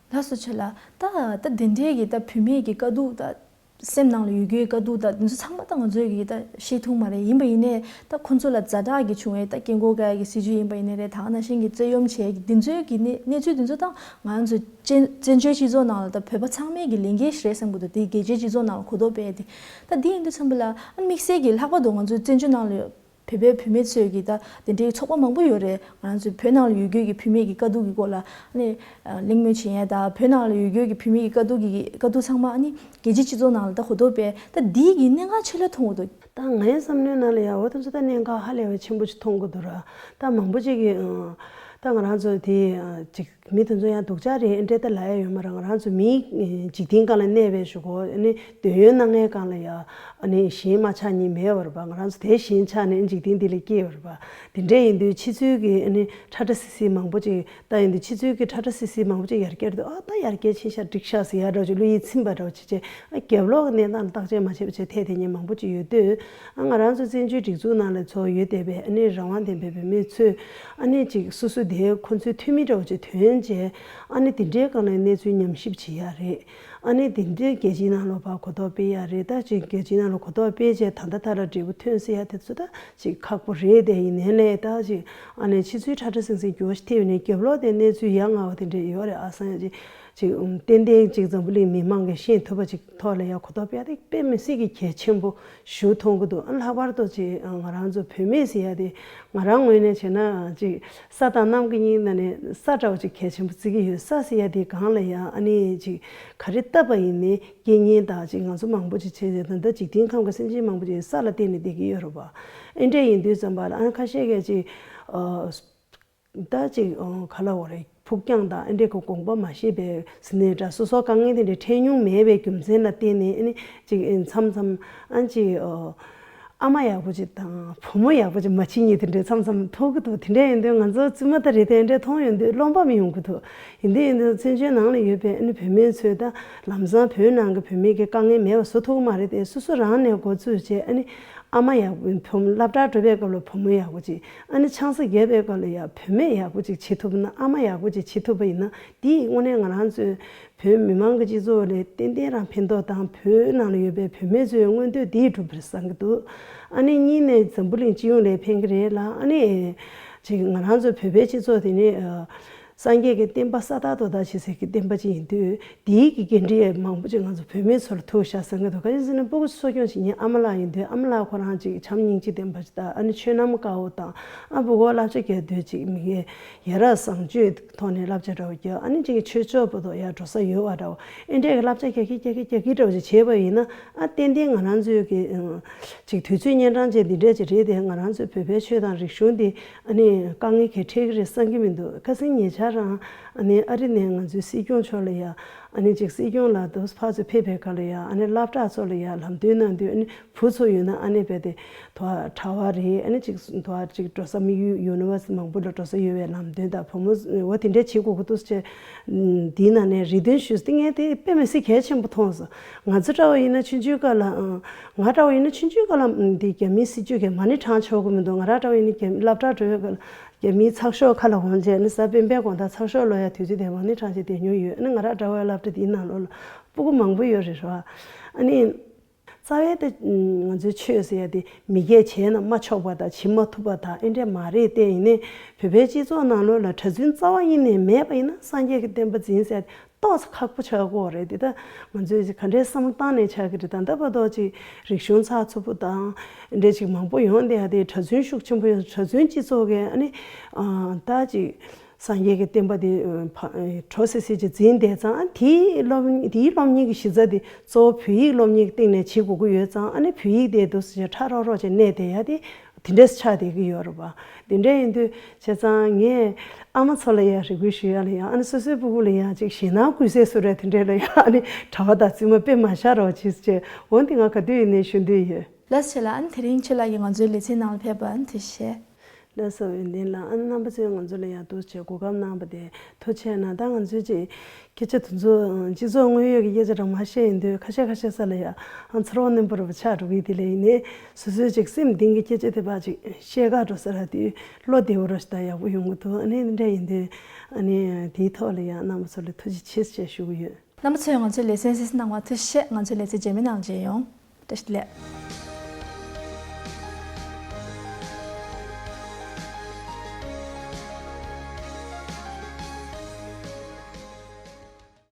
ལགས་སོ། ཁྱོད་ལ་ད་ད་དེ་འདྲའི་གི་ད་བུད་མེད་ཀྱི་དཀའ་སྡུག་ད། སེམས་ནང་ལ་ཡོད་རྒྱུའི་དཀའ་སྡུག་དང་དེ་ཚོ་ཚང་མ་ད་ང་ཚོས་ཀྱིས་ད་ཤེས་ཐུབ་མ་རེད། ཡིན་པ་ཡིན་ནའི་ད་ཁོང་ཚོ་ལ་ཛ་དྲག་གི་བྱུང་བའི་ད་སྐྱེ་སྒོ་བཀག་ཡ་གི་སྲིད་ཇུས་ཡིན་པ་ཡིན་ནའི་རེད། ད་ག་ནང་བཞིན་གྱི་བཙན་གཡེམ་བྱེད་ཡ་གི་འདི་ཚོའི་གི་གནས་གནས་ཚུལ་འདི་ཚོ་ད་ང་ཚོ་བཙན་བཙན་བྱོལ་སྤྱི་ཚོགས་ནང་ལ་ད་བོད་པ་ཚང་མས་ཀྱི་ལས་འགན་ཞིག་རེད་བསམ་གྱི་འདུག། དེ་རྒྱལ་སྤྱིའི་སྤྱི་ཚོགས་ནང་ལ་གོ་རྟོགས་སྤེལ་ཏེ། ད་འདི་ཡིན་དུས་ཙམ་པ་ལ་ཨ་དམིགས་བསལ་གྱི་ལྷག་པར་དུ་ང་ཚོའི་བཙན་བྱོལ་ནང་ལ་ཡོད། བོད་པའི་བུད་མེད་ཚོས་ཀྱིས་ད་དེ་འདྲའི་ཚོགས་པ་མང་པོ་ཡོད་རེད། ང་རང་ཚོའི་བོད་ནང་ལ་ཡོད་རྒྱུ་གི་བུད་མེད་ཀྱི་དཀའ་སྡུག་གི་སྐོར་ལ་ཨ་ནི་གླེང་མོལ་བྱེད་ཡས་དང་། བོད་ནང་ལ་ཡོད་རྒྱུ་གི་བུད་མེད་ཀྱི་དཀའ་སྡུག་གི་དཀའ་སྡུག་ཚང་མ་ཨ་ནི་རྒྱལ་སྤྱིའི་སྤྱི་ཚོགས་ནང་ལ་ད་གོ་རྟོགས་སྤེལ། ད་འདིའི་གི་གནད་འགག་ཆེ་ལ་མཐོང་གི་འདུག། ད་ངའི་བསམ་བློའི་ནང་ལ་ཡ་འོ་དེ་ཚོ་ད་གནད་འགག་ཧ་ལས་པའི་ཆེན་པོ་ཞིག་མཐོང་གི་འདུག་ར། ད་མང་པོ་ཅིག་གིས་ཨ་ད་ང་རང་ཚོ་དེ་ཨ་ཅིག་མི་དེ་ཚོ་ཡང་སྡུག་ཅག་རེད་ཨེ་འདྲས་ད་ལབ་ཡ་ཡོད་མ་རེད། ང་རང་ཚོ་མིའི་འཇིག་རྟེན་སྒང་ལ་གནས་པའི་གཞུག་གུ་ཨ་ནི་འདོད་ཡོན་གནང་མཁན་སྒང་ལ་ཡ་ཨ་ནི་གཞན་མ་ཆགས་ཉིན་མེད་པ་རེད་པ། ང་རང་ཚོ་དེ་གཞན་ཆགས་ནས་འཇིག་རྟེན་འདི་ལ་སྐྱེས་པ་རེད་པ། དེ་འདྲས་ཡིན་དུས་ཕྱི་ཚུལ་གྱི་ཨ་ནི་ཁྲ་ཁྲ་སིལ་སིལ་མང་པོ་ཅིག་ད་ཡིན་དུས་ཕྱི་ཚུལ་གྱི་ཁྲ་ཁྲ་སིལ་སིལ་མང་པོ་ཅིག་ཡར་རྒྱས་འདུག། ཨ་ད་ཡར་རྒྱས་ཕྱིན་ཤག་འགྲིག་ཤག་ཟེར་ཡ་འདྲ་བོ་ཅིག་བློ་ཡིད་ཚིམ་པ་འདྲ་བོ་ཅིག་བྱས། ཨ་རྒྱབ་ལོགས་ཀྱི་གནས་སྟངས་ལ་བརྟག་དཔྱད་མ་བྱས་པ་བྱས་ཐད་དེ་ཉིན་མང་པོ་ཅིག་ཡོད་དུས། ཨ་ང་རང་ཚོ་བཙན་བྱོལ་སྒྲིག་འཛུགས་ནང་ལ་ཚོགས་ཡོད་བསྡད་པའི་ཨ་ནི་རང་དབང་ལྡན་པའི་བུད་མེད་ཚོས་ཨ་ནི་ཅིག་སོ་སོ་དེ་ཁོ་ཚོའི་འཐུས་མི་འདྲ་བོ་ཅིག་ཐོན་ བྱས། ཨ་ནི་དེ་འདྲའི་སྒང་ལ་གནས་ཚུལ་ཉམས་ཞིབ་བྱེད་ཡ་རེད། ཨ་ནི་དེ་འདྲའི་རྒྱལ་སྤྱིའི་ནང་ལོགས་ཕར་གོ་རྟོགས་སྤེལ་ཡ་རེད། ད་ཅིག་རྒྱལ་སྤྱིའི་ནང་ལ་གོ་རྟོགས་སྤེལ་བྱས་ད་ལྟ་ད་ལ་འབྲས་བུ་ཐོན་སྲིད་ཡ་དེ་ཚོ་ད་ཅིག་ཁག་པོ་རེད། དེ་ཡིན་ནའི་ལས་ད་ཅིག་ཨ་ནི་ཕྱི་ཚུལ་ཁྲ་ཁྲ་སིང་སིང་འགྱུར་བ་ཞིག་ཐེབས་ནས་རྒྱབ་ལོགས་དེ་གནས་ཚུལ་ཡ་ང་བ་དེ་འདྲ་ཡོད་རེད། ཨ་སང་ཡ་ཅིག་ཅིག་ཏན་ཏན་ཅིག་འཛམ་བུ་གླིང་མི་མང་གིས་ཤེས་ཐུབ་པ་ཅིག་ཐོག་ལ་ཡ་གོ་རྟོགས་སྤེལ་ཡ་དེ་དཔེ་མི་སྲིད་ཀྱི་གལ་ཆེན་པོ་ཞིག་མཐོང་གི་འདུག་ཨ་ལྷག་པར་དུ་ཅིག་ང་རང་ཚོ་བུད་མེད་ཟེར་ཡ་དེ་ང་རང་ངོས་ནས་བྱས་ན་ཅིག་ས་དང་གནམ་གྱི་གཉིས་ནང་ནས་ས་འདྲ་བོ་ཅིག་གལ་ཆེན་པོ་བརྩི་གི་ཡོད། ས་ཟེར་ཡ་དེ་སྒང་ལ་ཡ་ཨ་ནི་ཅིག་ག་རེ་བཏབ་པ་ཡིན་ནའི་རྐྱེན་ངན་དང་ཅིག་ང་ཚོ་མང་པོ་ཅིག་བྱས་ཏེ་ད་ལྟ་འཇིག་རྟེན་ཁམས་ཀྱི་སེམས་ཅན་མང་པོ་ཅིག་ས་ལ་བརྟེན་ནས་བསྡད་ཀྱི་ཡོད་རེད་པ། ཨེ་འདྲ་ཡིན་དུས་ཙམ་པ་ལ་ཨ་ཁ་ཤས་ཀྱིས་ཅིག་ཨ། ད་ཅིག་ཨ་ག་ལ་འོ་རེད། ཕུགས་རྒྱང་དང་ཨེ་འདྲས་ཀྱི་དགོངས་པ་མ་བཞེས་པའི་ཟིན་ནས་འདྲ་སོ་སོ་དཀའ་ངལ་དེ་འདྲ་འཕྲད་མྱོང་མེད་པའི་རྒྱུ་མཚན་ལ་བརྟེན་ནས་ཨ་ནི་ཅིག་མཚམས་མཚམས་ཨ་ཅིག་ཨ་ཨ་མ་ཡག་པོ་ཅིག་དང་བུ་མོ་ཡག་པོ་ཅིག་མ་བྱེད་མཁན་དེ་འདྲས་མཚམས་མཚམས་མཐོང་གི་འདུག་དེ་འདྲས་ཡིན་དུས་ང་ཚོ་བཙུན་མ་ད་རེད་དེ་ཨེ་འདྲས་མཐོང་ཡོང་དུས་རློམ་པ་མི་ཡོང་གི་འདུག་ཡིན་དུས་ཡིན་དུས་བཙན་བྱོལ་ནང་ལ་ཡོད་པའི་ཨ་ནི་བུད་མེད་ཚོས་ད་ལམ་སང་བོད་ནང་གི་བུད་མེད་ཀྱི་དཀའ་ངལ་མེད་པ་བཟོ་ཐུབ་ཀྱི་མ་རེད་དེ། སོ་སོ་རང་ནས་འགོ་བཙུགས་བྱས་ཨ་ནི་ཨ་མ་ཡག་པོ་བུ་མོ་སློབ་གྲྭ་འགྲོ་བའི་སྐབས་ལ་བུ་མོ་ཡག་པོ་ཅིག་ཨ་ནི་ཆང་ས་བརྒྱབ་པའི་སྐབས་ལ་ཡ་བུད་མེད་ཡག་པོ་ཅིག་བྱེད་ཐུབ་ན་ཨ་མ་ཡག་པོ་ཅིག་བྱེད་ཐུབ་པ་ཡིན་ན་དེ་དངོས་གནས་ང་རང་ཚོའི་བོད་མི་མང་གི་སྤྱི་ཚོགས་ལ་ཏན་ཏན་རང་ཕན་ཐོགས་དང་བོད་ནང་ལ་ཡོད་པའི་བུད་མེད་ཚོའི་མངོན་འདོད་དེ་འགྲུབ་པར་བསམ་གྱི་འདུག་ཨ་ནི་གཉིས་ནས་འཛམ་བུ་གླིང་སྤྱི་ཡོངས་ལ་ཕན་གྱི་རེད་ལ། ཨ་ནི་ཅིག་ང་རང་ཚོ་བོད་པའི་སྤྱི་ཚོགས་དེ་ནི་ཨ་སངས་རྒྱས་ཀྱི་བསྟན་པ་ས་དག་རྡོ་དག་བྱེད་སའི་གི་བསྟན་པ་ཅིག་ཡིན་དུས་དེའི་གི་འགན་འཁྲི་མང་པོ་ཅིག་ང་ཚོ་བུད་མེད་ཚོ་ལ་ཐུག་བཞག་བསམ་གྱི་འདུག་ག་རེ་ཟེར་ན་སྤུ་གུ་གསོ་སྐྱོང་བྱེད་མཁན་ཨ་མ་ལགས་ཡིན་དུས་ཨ་མ་ལགས་ཁོ་རང་ཅིག་བྱམས་སྙིང་རྗེ་ལྡན་པ་ཅིག་དང་ཨ་ནི་ཆོས་རྣམ་དཀར་པོ་དང་ཨ་སྤུ་གུ་བསླབ་བྱ་རྒྱག་དུས་ཅིག་མི་སྒེར་ཡ་རབས་བཟང་སྤྱོད་ཐོག་ནས་བསླབ་བྱ་འདྲ་བོ་རྒྱག་ཨ་ནི་ཅིག་ཆོས་ཕྱོགས་པོ་དོ་ཡ་འགྲོ་ས་ཡོད་པ་འདྲ་བོ་ཨེ་འདྲས་ཀྱི་བསླབ་བྱ་རྒྱག་གི་རྒྱག་གི་རྒྱག་གི་འདྲ་བོ་ཅིག་བྱས་པ་ཡིན་ན་ཨ་ཏན་ཏན་ང་རང་ཚོའི་གི་ཅིག་དུས་ཚོད་གཉན་འཕྲང་ཅན་འདི་འདྲས་ཅིག་རེད་དེ་ང་རང་ཚོའི་བོད་པའི་ཆོས་དང་རིག་གཞུང་འདི་ཨ་ནི་དཀའ་ངལ་གྱིས་འཕྲད་ཀྱི་རེད་བསམ་གྱི་མི་འདུག་ཁ་སང་ཉེ་ཆར་རང་ཨ་ནི་ཨ་རི་ནས་ང་ཚོའི་སྲིད་སྐྱོང་མཆོག་ལ་ཡ་ཨ་ནི་ཅིག་སྲིད་སྐྱོང་ལ་དུ་ཕར་ཚུར་ཕེབས་པའི་སྐབས་ལ་ཡ་ཨ་ནི་སློབ་གྲྭ་ཚོ་ལ་ཡ་ལམ་སྟོན་གནང་དུས་ཨ་ནི་བུ་ཚོ་ཡོད་ན་ཨ་ནི་རྦད་དེ་དོ་གྲྭ་པ་རེད། ཨ་ནི་ཅིག་དོ་ཅིག་འགྲོ་ས་དམིགས་ཡུལ་ཡུ་ནི་ཝར་སི་མང་པོ་ལ་འགྲོ་ས་ཡོད་པའི་ལམ་སྟོན་དང་བུ་མོ་འོ་དེ་འདྲས་བྱེད་དགོས་ཀྱི་འདུག་ཅེས་འདིའི་ནང་ནས་རེ་འདུན་ཞུས་ཏེ་ངས་དེ་དཔེ་མི་སྲིད་གལ་ཆེན་པོ་མཐོང་སོང་། ང་ཚོ་འདྲ་བོ་ཡིན་ན་ཆུང་ཆུང་སྐབས་ལ་ང་འདྲ་བོ་ཡིན་ན་ཆུང་ཆུང་སྐབས་ལ་འདི་རྒྱ་མིའི་སྲིད་ཇུས་ཀྱི་མ་ཎི་བགྲང་ཆོག་གི་མི་འདུག་ང་རང་འདྲ་བོ་ཡིན་ན་རྒྱ་མི་སློབ་གྲྭ་འགྲོ་བའི་སྐབས་ལ་རྒྱ་མིའི་ཚགས་ཤོག་ཁ་ལ་འོང་རྗེས་ནི་གཟའ་སྤེན་པའི་དགོང་དག་ཚགས་ཤོག་ཀློག་ཡ་དུས་ཚོད་དེ་མ་ཎི་བགྲང་བྱས་བསྡད་མྱོང་ཡོད། ཨ་ནི་ང་རང་འདྲ་བོའི་སློབ་གྲྭ་དེའི་ནང་ལོགས་ལ་སྤུ་གུ་མང་པོ་ཡོད་རེད་རོ། ཨ་ནི། རྩ་བའི་དེ་ང་ཚོའི་ཆོས་ཟེར་ཡ་དེ་མི་སྐད་བྱས་ན་མ་ཆོག་པ་དང་བྱེད་མ་ཐུབ་པ་དང་ཨེ་འདྲས་མ་རེད་དེ། ཡིན་ནའི་བོད་པའི་སྤྱི་ཚོགས་ནང་ལོགས་ལ་གྲྭ་བཙུན་རྩ་བ་ཉིད་ནས་མེད་པ་ཡིན་ན་སངས་རྒྱས་ཀྱི་བསྟན་པ་འཛིན་ཟེར་ཏོག་ཙམ་ཁག་པོ་ཆགས་ཀྱི་ཡོད་རེད། དེ་ད་ང་ཚོས་ག་འདྲས་བསམ་བློ་བཏང་ནས་ཆགས་ཀྱི་རེད། ད་ལྟ་བར་དུ་ཅིག་རིག་གཞུང་ཚགས་ཚུད་པོ་དང་ཨེ་འདྲས་ཅིག་མང་པོ་ཡོང་བསྡད་ཡ་དེ་གྲྭ་བཙུན་ཤུགས་ཆེན་པོ་ཡོད། གྲྭ་བཙུན་སྤྱི་ཚོགས་ཀྱི་ཨ་ནི་ད་ཅིག་སངས་རྒྱས་ཀྱི་བསྟན་པ་དེ་ཕ་གྲོ་སི་སི་ཅིག་འཛིན་བསྡད་ཙང་ཨ་དེའི་སློབ་དེའི་སློབ་གཉེར་གྱི་གཞི་རྩ་དེ་གཙོ་བོ་བོད་ཡིག་སློབ་གཉེར་གྱི་སྟེང་ནས་བྱེད་དགོས་ཀྱི་ཡོད་ཙང་ཨ་ནི་བོད་ཡིག་དེ་འདུག་སེ་ཁྲ་རོག་རོག་ཅིག་གནས་བསྡད་ཡ་དེ་དེ་འདྲས་ཆགས་བསྡད་ཀྱི་ཡོད་རེད་པ། དེ་འདྲས་ཡིན་དུས་བྱས་ཙང་ངས་ཨ་མ་ཚོ་ལ་ཡང་རེ་སྐུལ་ཞུ་ཡ་ལ་ཡང་ཨ་ནི་སོ་སོའི་སྤུ་གུ་ལ་ཡང་ཅིག་ཞེད་སྣང་སྐུལ་སའི་བཟོ་འདྲ་དེ་འདྲས་ལ་ཡང་ཨ་ནི་གྲྭ་པ་དང་བཙུན་མ་དཔེ་མ་བཞག་རོགས་གྱིས་ཅེས་འོན་ཏེ་ང་ག་དུས་ཡིན་ནའི་ཞུ་འདོད་ཡོད། ལགས་སོ་ལགས། ཨ་ནི་དེ་རིང་ཁྱེད་ལགས་ཀྱིས་ང་ཚོའི་ལེ་ཚན་ནང་ལ་ཕེབས་པར་ཐུགས་རྗེ་ཆེ། ལགས་སོ། ཡོན་ཏན་ལགས། ཨ་ནི་རྣམ་པ་ཚོས་ང་ཚོ་ལ་ཡང་འདུག་སེ་གོ་སྐབས་གནང་བ་དེ་ཐུགས་རྗེ་གནང་། ད་ང་ཚོས་ཅིག་སྐད་ཆ་དེ་ཚོ་སྤྱི་ཚོགས་དངོས་ཡོད་ཀྱི་སྐད་ཆ་རང་མ་བཤད་ཡིན་དུས་ཁ་ཤས་ཁ་ཤས་ས་ལ་ཡང་ཨ་ཚོར་བ་རྣོན་པོ་རུ་ཆགས་འགྲོ་གི་དེ་ལས་ཡིན་ནའི་སོ་སོའི་ཅིག་སེམས་གཏིང་གི་སྐད་ཆ་དེ་ཕར་ཅིག་བཤད་ག་འགྲོ་ས་ར་དེ་བློ་བདེ་བོ་ར་ཞིག་ད་ཡག་པོ་ཡོང་གི་འདུག་ཨ་ནི་འདི་འདྲ་ཡིན་དུས་ཨ་ནི་དེའི་ཐོག་ལ་ཡང་རྣམ་པ་ཚོ་ལ་ཐུགས་རྗེ་ཆེ་ཞེས་ཞུ་གི་ཡོད། རྣམ་པ་ཚོས་ང་ཚོའི་ལེ་ཚན་གསན་གཟིགས་གནང་བར་ཐུགས་རྗེ་ཆེ། ང་ཚོའི་ལེ་ཚན་རྗེས་མའི་ནང་མཇལ་ཡོང་། བཀྲ་ཤིས་བདེ་ལེགས།